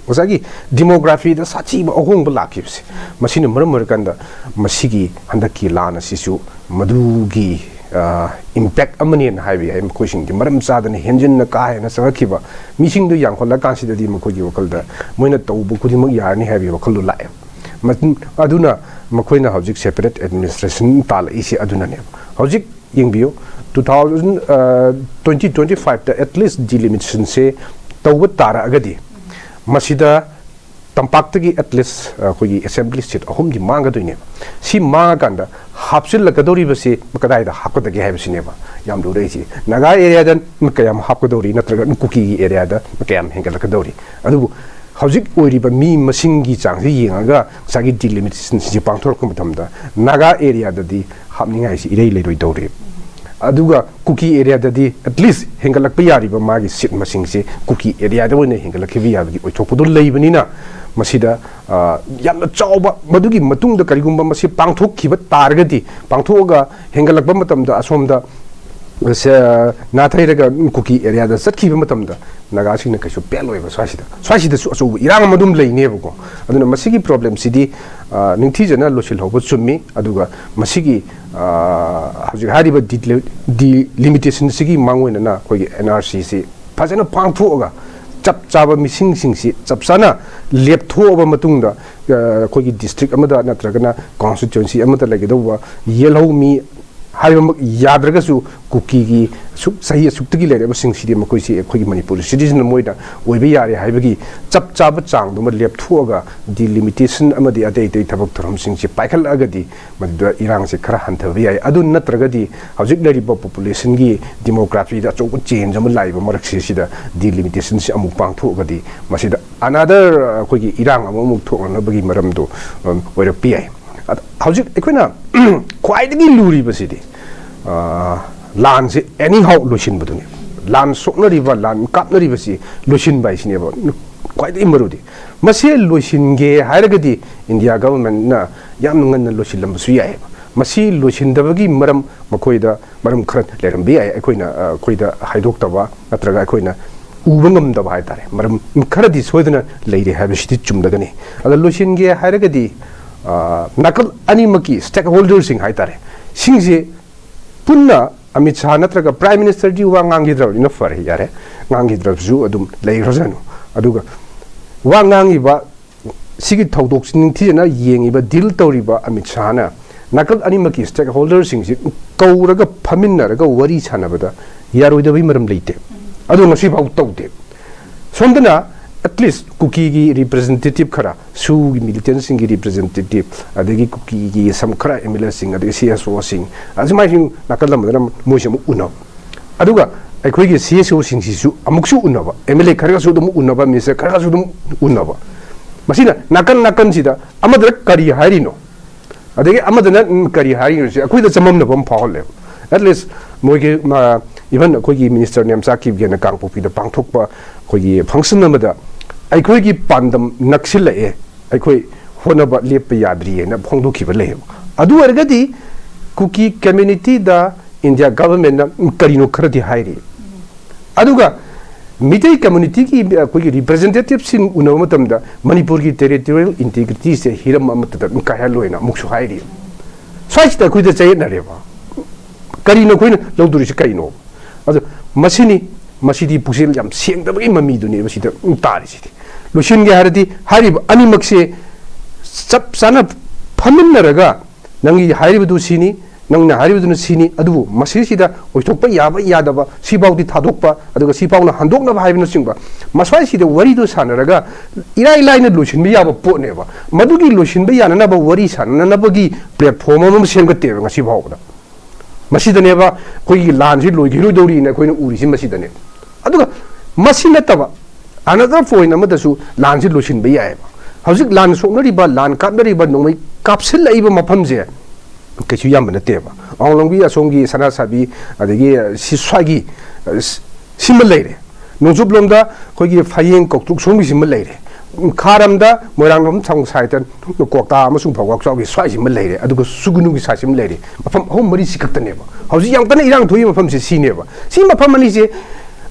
ꯉꯁꯥꯏꯒꯤ ꯗꯤꯃꯣꯒ꯭ꯔꯥꯐꯤꯗ ꯁꯥꯊꯤꯕ ꯑꯍꯣꯡꯕ ꯂꯥꯛꯈꯤꯕꯁꯦ, ꯃꯁꯤꯅ ꯃꯔꯝ ꯑꯣꯏꯔꯀꯥꯟꯗ ꯃꯁꯤꯒꯤ ꯍꯟꯗꯛꯀꯤ ꯂꯥꯟ ꯑꯁꯤꯁꯨ ꯃꯗꯨꯒꯤ ꯏꯝꯄꯦꯛ ꯑꯃꯅꯦꯅ ꯍꯥꯏꯕ ꯌꯥꯏ꯫ ꯃꯈꯣꯏꯁꯤꯡꯗꯤ ꯃꯔꯝ ꯆꯥꯗꯅ ꯍꯦꯟꯖꯤꯟꯅ ꯀꯥ ꯍꯦꯟꯅ ꯆꯪꯉꯛꯈꯤꯕ, ꯃꯤꯁꯤꯡꯗꯨ ꯌꯥꯝꯈꯠꯂꯀꯥꯟꯁꯤꯗꯗꯤ ꯃꯈꯣꯏꯒꯤ ꯋꯥꯈꯜꯗ ꯃꯣꯏꯅ ꯇꯧꯕ ꯈꯨꯗꯤꯡꯃꯛ ꯌꯥꯔꯅꯤ ꯍꯥꯏꯕꯒꯤ ꯋꯥꯈꯜꯗꯣ ꯂꯥꯛꯑꯦ꯫ ꯃ-, ꯑꯗꯨꯅ ꯃꯈꯣꯏꯅ ꯍꯧꯖꯤꯛ ꯁꯦꯄꯔꯦꯠ ꯑꯦꯗꯃꯤꯅꯤꯁꯇ꯭ꯔꯦꯁꯟ ꯇꯥꯜꯂꯛꯏꯁꯦ ꯑꯗꯨꯅꯅꯦꯕ꯫ ꯍꯧꯖꯤꯛ ꯌꯦꯡꯕꯤꯌꯨ, ꯇꯨ ꯊꯥꯎꯖꯟ ꯇ꯭ꯋꯦꯟꯇꯤ ꯇ꯭ꯋꯦꯟꯇꯤ ꯐꯥꯏꯚꯇ ꯑꯦꯠꯂꯤꯁ ꯗꯤꯂꯤꯃꯤꯇꯦꯁꯟꯁꯦ ꯇꯧꯕ ꯇꯥꯔꯛꯑꯒꯗꯤ, ꯃꯁꯤꯗ ꯇꯝꯄꯥꯛꯇꯒꯤ ꯑꯦꯠꯂꯤꯁ ꯑꯩꯈꯣꯏꯒꯤ ꯑꯦꯁꯦꯝꯕ꯭ꯂꯤ ꯁꯤꯠ ꯑꯍꯨꯝꯗꯤ ꯃꯥꯡꯒꯗꯣꯏꯅꯦꯕ꯫ ꯁꯤ ꯃꯥꯡꯉꯀꯥꯟꯗ ꯍꯥꯞꯆꯤꯜꯂꯛꯀꯗꯧꯔꯤꯕꯁꯤ ꯀꯗꯥꯏꯗ ꯍꯥꯞꯀꯗꯒꯦ ꯍꯥꯏꯕꯁꯤꯅꯦꯕ ꯌꯥꯝ ꯂꯨꯔꯛꯏꯁꯤ꯫ ꯅꯥꯒꯥ ꯑꯦꯔꯤꯌꯥꯗ ꯀꯌꯥꯝ ꯍꯥꯞꯀꯗꯧꯔꯤ, ꯅꯠꯇ꯭ꯔꯒ ꯀꯨꯀꯤꯒꯤ ꯑꯦꯔꯤꯌꯥꯗ ꯀꯌꯥꯝ ꯍꯦꯟꯒꯠꯂꯛꯀꯗꯧꯔꯤ? ꯑꯗꯨꯕꯨ ꯍꯧꯖꯤꯛ ꯑꯣꯏꯔꯤꯕ ꯃꯤ ꯃꯁꯤꯡꯒꯤ ꯆꯥꯡꯁꯤ ꯌꯦꯡꯉꯒ ꯉꯁꯥꯏꯒꯤ ꯗꯤꯂꯤꯃꯤꯇꯦꯁꯟꯁꯤ ꯄꯥꯡꯊꯣꯔꯛꯄ ꯃꯇꯝꯗ ꯅꯥꯒꯥ ꯑꯦꯔꯤꯌꯥꯗꯗꯤ ꯍꯥꯞꯅꯤꯡꯉꯥꯏꯁꯤ ꯏꯔꯩ ꯂꯩꯔꯣꯏꯗꯧꯔꯤ꯫ ꯑꯗꯨꯒ ꯀꯨꯀꯤ ꯑꯦꯔꯤꯌꯥꯗꯗꯤ ꯑꯦꯠꯂꯤꯁ ꯍꯦꯟꯒꯠꯂꯛꯄ ꯌꯥꯔꯤꯕ ꯃꯥꯒꯤ ꯁꯤꯠ ꯃꯁꯤꯡꯁꯦ ꯀꯨꯀꯤ ꯑꯦꯔꯤꯌꯥꯗ ꯑꯣꯏꯅ ꯍꯦꯟꯒꯠꯂꯛꯈꯤꯕ ꯌꯥꯕꯒꯤ ꯑꯣꯏꯊꯣꯛꯄꯗꯣ ꯂꯩꯕꯅꯤꯅ, ꯃꯁꯤꯗ ꯌꯥꯝꯅ ꯆꯥꯎꯕ, ꯃꯗꯨꯒꯤ ꯃꯇꯨꯡꯗ ꯀꯔꯤꯒꯨꯝꯕ ꯃꯁꯤ ꯄꯥꯡꯊꯣꯛꯈꯤꯕ ꯇꯥꯔꯒꯗꯤ, ꯄꯥꯡꯊꯣꯛꯑꯒ ꯍꯦꯟꯒꯠꯂꯛꯄ ꯃꯇꯝꯗ ꯑꯁꯣꯝꯗ ꯅꯥꯊꯩꯔꯒ ꯀꯨꯀꯤ ꯑꯦꯔꯤꯌꯥꯗ ꯆꯠꯈꯤꯕ ꯃꯇꯝꯗ ꯅꯥꯒꯥꯁꯤꯡꯅ ꯀꯩꯁꯨ ꯄꯦꯜꯂꯣꯏꯕ꯫ ꯁ꯭ꯋꯥꯏꯁꯤꯗ ꯁ꯭ꯋꯥꯏꯁꯤꯗꯁꯨ ꯑꯆꯧꯕ ꯏꯔꯥꯡ ꯑꯃ ꯑꯗꯨꯝ ꯂꯩꯅꯦꯕꯀꯣ꯫ ꯑꯗꯨꯅ ꯃꯁꯤꯒꯤ ꯄ꯭ꯔꯣꯕ꯭ꯂꯦꯝꯁꯤꯗꯤ ꯅꯤꯡꯊꯤꯖꯅ ꯂꯣꯏꯁꯤꯜꯍꯧꯕ ꯆꯨꯝꯃꯤ꯫ ꯑꯗꯨꯒ ꯃꯁꯤꯒꯤ ꯍꯧꯖꯤꯛ ꯍꯥꯏꯔꯤꯕ ꯗꯤꯂꯤꯃꯤꯇꯦꯁꯟꯁꯤꯒꯤ ꯃꯥꯡꯑꯣꯏꯅꯅ ꯑꯩꯈꯣꯏꯒꯤ ꯑꯦꯟ ꯑꯥꯔ ꯁꯤꯁꯤ ꯐꯖꯅ ꯄꯥꯡꯊꯣꯛꯑꯒ, ꯆꯞ ꯆꯥꯕ ꯃꯤꯁꯤꯡꯁꯤꯡꯁꯤ ꯆꯞ ꯆꯥꯅ ꯂꯦꯞꯊꯣꯛꯑꯕ ꯃꯇꯨꯡꯗ, ꯑꯩꯈꯣꯏꯒꯤ ꯗꯤꯁꯇ꯭ꯔꯤꯛ ꯑꯃꯗ ꯅꯠꯇ꯭ꯔꯒꯅ ꯀꯣꯟꯁꯇꯤꯇ꯭ꯋꯦꯟꯁꯤ ꯑꯃꯗ ꯂꯩꯒꯗꯧꯕ ꯌꯦꯜꯍꯧꯃꯤ ꯍꯥꯏꯕꯃꯛ ꯌꯥꯗ꯭ꯔꯒꯁꯨ, ꯀꯨꯀꯤꯒꯤ ꯑꯁꯨꯛ ꯆꯍꯤ ꯑꯁꯨꯛꯇꯒꯤ ꯂꯩꯔꯛꯄꯁꯤꯡꯁꯤꯗꯤ ꯃꯈꯣꯏꯁꯤ ꯑꯩꯈꯣꯏꯒꯤ ꯃꯅꯤꯄꯨꯔ ꯁꯤꯇꯤꯖꯟ ꯑꯃ ꯑꯣꯏꯅ ꯑꯣꯏꯕ ꯌꯥꯔꯦ ꯍꯥꯏꯕꯒꯤ ꯆꯞ ꯆꯥꯕ ꯆꯥꯡꯗꯨꯃ ꯂꯦꯞꯊꯣꯛꯑꯒ, ꯗꯤꯂꯤꯃꯤꯇꯦꯁꯟ ꯑꯃꯗꯤ ꯑꯇꯩ ꯑꯇꯩ ꯊꯕꯛ ꯊꯧꯔꯝꯁꯤꯡꯁꯤ ꯄꯥꯏꯈꯠꯂꯛꯑꯒꯗꯤ ꯃꯗꯨꯗ ꯏꯔꯥꯡꯁꯤ ꯈꯔ ꯍꯟꯊꯕ ꯌꯥꯏ꯫ ꯑꯗꯨ ꯅꯠꯇ꯭ꯔꯒꯗꯤ ꯍꯧꯖꯤꯛ ꯂꯩꯔꯤꯕ ꯄꯣꯄꯨꯂꯦꯁꯟꯒꯤ ꯗꯤꯃꯣꯒ꯭ꯔꯥꯐꯤꯗ ꯑꯆꯧꯕ ꯆꯦꯟꯖ ꯑꯃ ꯂꯥꯛꯏꯕ ꯃꯔꯛꯁꯤꯁꯤꯗ ꯗꯤꯂꯤꯃꯤꯇꯦꯁꯟꯁꯤ ꯑꯃꯨꯛ ꯄꯥꯡꯊꯣꯛꯑꯒꯗꯤ ꯃꯁꯤꯗ ꯑꯅꯗꯔ ꯑꯩꯈꯣꯏꯒꯤ ꯏꯔꯥꯡ ꯑꯃꯃꯨꯛ ꯊꯣꯛꯅꯅꯕꯒꯤ ꯃꯔꯝꯗꯣ, ꯎꯝ, ꯑꯣꯏꯔꯛꯄ ꯌꯥꯏ꯫ ꯑꯗ ꯍꯧꯖꯤꯛ ꯑꯩꯈꯣꯏꯅ ꯈ꯭ꯋꯥꯏꯗꯒꯤ ꯂꯨꯔꯤꯕꯁꯤꯗꯤ, ꯑ, ꯂꯥꯟꯁꯦ ꯑꯦꯅꯤ ꯍꯥꯎ ꯂꯣꯏꯁꯤꯟꯕꯗꯨꯅꯦ꯫ ꯂꯥꯟ ꯁꯣꯛꯅꯔꯤꯕ, ꯂꯥꯟ ꯀꯥꯞꯅꯔꯤꯕꯁꯤ ꯂꯣꯏꯁꯤꯟꯕ ꯍꯥꯏꯁꯤꯅꯦꯕ꯫ ꯈ꯭ꯋꯥꯏꯗꯒꯤ ꯃꯔꯨꯗꯤ꯫ ꯃꯁꯤ ꯂꯣꯏꯁꯤꯟꯒꯦ ꯍꯥꯏꯔꯒꯗꯤ ꯏꯟꯗꯤꯌꯥ ꯒꯚꯔꯟꯃꯦꯟꯠꯅ ꯌꯥꯝꯅ ꯉꯟꯅ ꯂꯣꯏꯁꯤꯜꯂꯝꯕꯁꯨ ꯌꯥꯏꯑꯕ꯫ ꯃꯁꯤ ꯂꯣꯏꯁꯤꯟꯗꯕꯒꯤ ꯃꯔꯝ ꯃꯈꯣꯏꯗ ꯃꯔꯝ ꯈꯔ ꯂꯩꯔꯝꯕ ꯌꯥꯏ, ꯑꯩꯈꯣꯏꯅ, ꯑ, ꯑꯩꯈꯣꯏꯗ ꯍꯥꯏꯗꯣꯛꯇꯕ ꯅꯠꯇ꯭ꯔꯒ ꯑꯩꯈꯣꯏꯅ ꯎꯕ ꯉꯝꯗꯕ ꯍꯥꯏꯇꯥꯔꯦ꯫ ꯃꯔꯝ ꯈꯔꯗꯤ ꯁꯣꯏꯗꯅ ꯂꯩꯔꯦ ꯍꯥꯏꯕꯁꯤꯗꯤ ꯆꯨꯝꯂꯒꯅꯤ꯫ ꯑꯗ ꯂꯣꯏꯁꯤꯟꯒꯦ ꯍꯥꯏꯔꯒꯗꯤ, ꯑ, ꯅꯥꯀꯜ ꯑꯅꯤꯃꯛꯀꯤ ꯁ꯭ꯇꯦꯛ ꯍꯣꯜꯗꯔꯁꯤꯡ ꯍꯥꯏꯇꯥꯔꯦ, ꯁꯤꯡꯁꯦ ꯄꯨꯟꯅ ꯑꯃꯤꯠ ꯁꯥꯍ ꯅꯠꯇ꯭ꯔꯒ ꯄ꯭ꯔꯥꯏꯝ ꯃꯤꯅꯤꯁꯇꯔꯗꯤ ꯋꯥ ꯉꯥꯡꯈꯤꯗ꯭ꯔꯕꯅꯤꯅ ꯐꯔꯦ, ꯌꯥꯔꯦ, ꯉꯥꯡꯈꯤꯗ꯭ꯔꯕꯁꯨ ꯑꯗꯨꯝ ꯂꯩꯈ꯭ꯔꯁꯅꯨ꯫ ꯑꯗꯨꯒ ꯋꯥ ꯉꯥꯡꯉꯤꯕ, ꯁꯤꯒꯤ ꯊꯧꯗꯣꯛꯁꯤ ꯅꯤꯡꯊꯤꯖꯅ ꯌꯦꯡꯉꯤꯕ, ꯗꯤꯜ ꯇꯧꯔꯤꯕ ꯑꯃꯤꯠ ꯁꯥꯍꯅ ꯅꯥꯀꯜ ꯑꯅꯤꯃꯛꯀꯤ ꯁ꯭ꯇꯦꯛ ꯍꯣꯜꯗꯔꯁꯤꯡꯁꯤ ꯀꯧꯔꯒ ꯐꯝꯃꯤꯟꯅꯔꯒ ꯋꯥꯔꯤ ꯁꯥꯟꯅꯕꯗ ꯌꯥꯔꯣꯏꯗꯕꯒꯤ ꯃꯔꯝ ꯂꯩꯇꯦ꯫ ꯑꯗꯨ ꯉꯁꯤꯐꯥꯎ ꯇꯧꯗꯦ꯫ ꯁꯣꯝꯗꯅ ꯑꯦꯠꯂꯤꯁ ꯀꯨꯀꯤꯒꯤ ꯔꯤꯄ꯭ꯔꯖꯦꯟꯇꯦꯇꯤꯚ ꯈꯔ, ꯁꯨꯒꯤ ꯃꯤꯂꯤꯇꯦꯟꯁꯤꯡꯒꯤ ꯔꯤꯄ꯭ꯔꯖꯦꯟꯇꯦꯇꯤꯚ, ꯑꯗꯒꯤ ꯀꯨꯀꯤꯒꯤ ꯁꯝ ꯈꯔ ꯑꯦꯝ ꯑꯦꯜ ꯑꯦꯁꯤꯡ, ꯑꯗꯒꯤ ꯁꯤ ꯑꯦꯁ ꯑꯣꯁꯤꯡ, ꯑꯁꯨꯃꯥꯏꯅ ꯅꯥꯀꯜ ꯑꯃꯗꯅ ꯃꯣꯏꯁꯦ ꯑꯃꯨꯛ ꯎꯅꯕ꯫ ꯑꯗꯨꯒ ꯑꯩꯈꯣꯏꯒꯤ ꯁꯤ ꯑꯦꯁ ꯑꯣꯁꯤꯡꯁꯤꯁꯨ ꯑꯃꯨꯛꯁꯨ ꯎꯅꯕ, ꯑꯦꯝ ꯑꯦꯜ ꯑꯦ ꯈꯔꯒꯁꯨ ꯑꯗꯨꯝ ꯎꯅꯕ, ꯃꯤꯅꯤꯁꯇꯔ ꯈꯔꯒꯁꯨ ꯑꯗꯨꯝ ꯎꯅꯕ꯫ ꯃꯁꯤꯅ ꯅꯥꯀꯟ ꯅꯥꯀꯟꯁꯤꯗ ꯑꯃꯗꯅ ꯀꯔꯤ ꯍꯥꯏꯔꯤꯅꯣ, ꯑꯗꯒꯤ ꯑꯃꯗꯅ, ꯎꯝ, ꯀꯔꯤ ꯍꯥꯏꯔꯤꯅꯣꯁꯦ ꯑꯩꯈꯣꯏꯗ ꯆꯃꯝꯅꯕ ꯑꯃ ꯐꯥꯎꯍꯜꯂꯦꯕ꯫ ꯑꯦꯠꯂꯤꯁ ꯃꯣꯏꯒꯤ, ꯃ-, ꯏꯚꯟ ꯑꯩꯈꯣꯏꯒꯤ ꯃꯤꯅꯤꯁꯇꯔ ꯅꯦꯝꯆꯥ ꯀꯤꯞꯒꯦꯟꯅ ꯀꯥꯡꯄꯣꯛꯄꯤꯗ ꯄꯥꯡꯊꯣꯛꯄ ꯑꯩꯈꯣꯏꯒꯤ ꯐꯪꯁꯟ ꯑꯃꯗ ꯑꯩꯈꯣꯏꯒꯤ ꯄꯥꯟꯗꯝ ꯅꯛꯁꯤꯜꯂꯛꯑꯦ, ꯑꯩꯈꯣꯏ ꯍꯣꯠꯅꯕ ꯂꯦꯞꯄ ꯌꯥꯗ꯭ꯔꯤꯑꯅ ꯐꯣꯡꯗꯣꯛꯈꯤꯕ ꯂꯩꯌꯦꯕ꯫ ꯑꯗꯨ ꯑꯣꯏꯔꯒꯗꯤ ꯀꯨꯀꯤ ꯀꯝꯃ꯭ꯌꯨꯅꯤꯇꯤꯗ ꯏꯟꯗꯤꯌꯥ ꯒꯚꯔꯟꯃꯦꯟꯠꯅ ꯀꯔꯤꯅꯣ ꯈꯔꯗꯤ ꯍꯥꯏꯔꯤ꯫ ꯑꯗꯨꯒ ꯃꯤꯇꯩ ꯀꯝꯃ꯭ꯌꯨꯅꯤꯇꯤꯒꯤ ꯑꯩꯈꯣꯏꯒꯤ ꯔꯤꯄ꯭ꯔꯖꯦꯟꯇꯦꯇꯤꯚꯁꯤꯡ ꯎꯅꯕ ꯃꯇꯝꯗ ꯃꯅꯤꯄꯨꯔꯒꯤ ꯇꯦꯔꯤꯇꯣꯔꯤꯌꯦꯜ ꯏꯟꯇꯤꯒ꯭ꯔꯤꯇꯤꯁꯦ ꯍꯤꯔꯝ ꯑꯃꯠꯇꯗ ꯑꯗꯨꯝ ꯀꯥꯏꯍꯜꯂꯣꯏꯅ ꯑꯃꯨꯛꯁꯨ ꯍꯥꯏꯔꯤ꯫ ꯁ꯭ꯋꯥꯏꯁꯤꯗ ꯑꯩꯈꯣꯏꯗ ꯆꯌꯦꯠꯅꯔꯦꯕ꯫ ꯀꯔꯤꯅꯣ ꯑꯩꯈꯣꯏꯅ ꯂꯧꯗꯣꯔꯤꯁꯤ ꯀꯔꯤꯅꯣ? ꯑꯗꯣ ꯃꯁꯤꯅꯤ, ꯃꯁꯤꯗꯤ ꯄꯨꯛꯆꯦꯜ ꯌꯥꯝ ꯁꯦꯡꯗꯕꯒꯤ ꯃꯃꯤꯗꯨꯅꯦꯕ ꯁꯤꯗ ꯇꯥꯔꯤꯁꯤꯗꯤ꯫ ꯂꯣꯏꯁꯤꯟꯒꯦ ꯍꯥꯏꯔꯗꯤ ꯍꯥꯏꯔꯤꯕ ꯑꯅꯤꯃꯛꯁꯦ ꯆꯞ ꯆꯥꯅ ꯐꯝꯃꯤꯟꯅꯔꯒ ꯅꯪꯒꯤ ꯍꯥꯏꯔꯤꯕꯗꯨ ꯁꯤꯅꯤ, ꯅꯪꯅ ꯍꯥꯏꯔꯤꯕꯗꯨꯅ ꯁꯤꯅꯤ, ꯑꯗꯨꯕꯨ ꯃꯁꯤꯁꯤꯗ ꯑꯣꯏꯊꯣꯛꯄ ꯌꯥꯕ ꯌꯥꯗꯕ, ꯁꯤꯐꯥꯎꯗꯤ ꯊꯥꯗꯣꯛꯄ, ꯑꯗꯨꯒ ꯁꯤꯐꯥꯎꯅ ꯍꯟꯗꯣꯛꯅꯕ ꯍꯥꯏꯕꯅꯆꯤꯡꯕ, ꯃꯁ꯭ꯋꯥꯏꯁꯤꯗ ꯋꯥꯔꯤꯗꯣ ꯁꯥꯟꯅꯔꯒ ꯏꯔꯥꯏ ꯂꯥꯏꯅ ꯂꯣꯏꯁꯤꯟꯕ ꯌꯥꯕ ꯄꯣꯠꯅꯦꯕ꯫ ꯃꯗꯨꯒꯤ ꯂꯣꯏꯁꯤꯟꯕ ꯌꯥꯅꯅꯕ ꯋꯥꯔꯤ ꯁꯥꯟꯅꯅꯕꯒꯤ ꯄ꯭ꯂꯦꯠꯐꯣꯝ ꯑꯃ ꯁꯦꯝꯒꯠꯇꯦꯕ ꯉꯁꯤ ꯐꯥꯎꯕꯗ꯫ ꯃꯁꯤꯗꯅꯦꯕ ꯑꯩꯈꯣꯏꯒꯤ ꯂꯥꯟꯁꯤ ꯂꯣꯏꯈꯤꯔꯣꯏꯗꯧꯔꯤꯅ ꯑꯩꯈꯣꯏꯅ ꯎꯔꯤꯁꯤ ꯃꯁꯤꯗꯅꯦ꯫ ꯑꯗꯨꯒ ꯃꯁꯤ ꯅꯠꯇꯕ another point ꯑꯃꯗꯁꯨ ꯂꯥꯟꯁꯤ ꯂꯣꯏꯁꯤꯟꯕ ꯌꯥꯏꯑꯕ꯫ ꯍꯧꯖꯤꯛ ꯂꯥꯟ ꯁꯣꯛꯅꯔꯤꯕ, ꯂꯥꯟ ꯀꯥꯞꯅꯔꯤꯕ, ꯅꯣꯡꯃꯩ ꯀꯥꯞꯁꯤꯜꯂꯛꯏꯕ ꯃꯐꯝꯁꯦ ꯀꯩꯁꯨ ꯌꯥꯝꯕ ꯅꯠꯇꯦꯕ꯫ ꯑꯋꯥꯡꯂꯣꯝꯒꯤ ꯑꯁꯣꯝꯒꯤ ꯁꯅꯥꯁꯥꯕꯤ, ꯑꯗꯒꯤ ꯁꯤ ꯁ꯭ꯋꯥꯏꯒꯤ, ꯑ, ꯁꯤ-, ꯁꯤꯃ ꯂꯩꯔꯦ꯫ ꯅꯣꯡꯆꯨꯞꯂꯣꯝꯗ ꯑꯩꯈꯣꯏꯒꯤ ꯐꯌꯦꯡ ꯀꯧꯇ꯭ꯔꯨꯛ ꯁꯣꯝꯒꯤꯁꯤꯃ ꯂꯩꯔꯦ, ꯈꯥꯔꯝꯗ ꯃꯣꯏꯔꯥꯡꯂꯣꯝ ꯁꯥꯏꯠꯇ ꯀ꯭ꯋꯥꯛꯇꯥ ꯑꯃꯁꯨꯡ ꯐꯧꯕꯥꯛꯆꯥꯎꯒꯤ ꯁ꯭ꯋꯥꯏꯁꯤꯃ ꯂꯩꯔꯦ, ꯑꯗꯨꯒ ꯁꯨꯒꯅꯨꯒꯤ ꯁꯥꯏꯠꯁꯤꯃ ꯂꯩꯔꯦ, ꯃꯐꯝ ꯑꯍꯨꯝ ꯃꯔꯤꯁꯤ ꯈꯛꯇꯅꯦꯕ ꯍꯧꯖꯤꯛ ꯌꯥꯝ ꯀꯟꯅ ꯏꯔꯥꯡ ꯊꯣꯛꯏꯕ ꯃꯐꯝꯁꯤ ꯁꯤꯅꯦꯕ꯫ ꯁꯤ ꯃꯐꯝ ꯑꯅꯤꯁꯦ,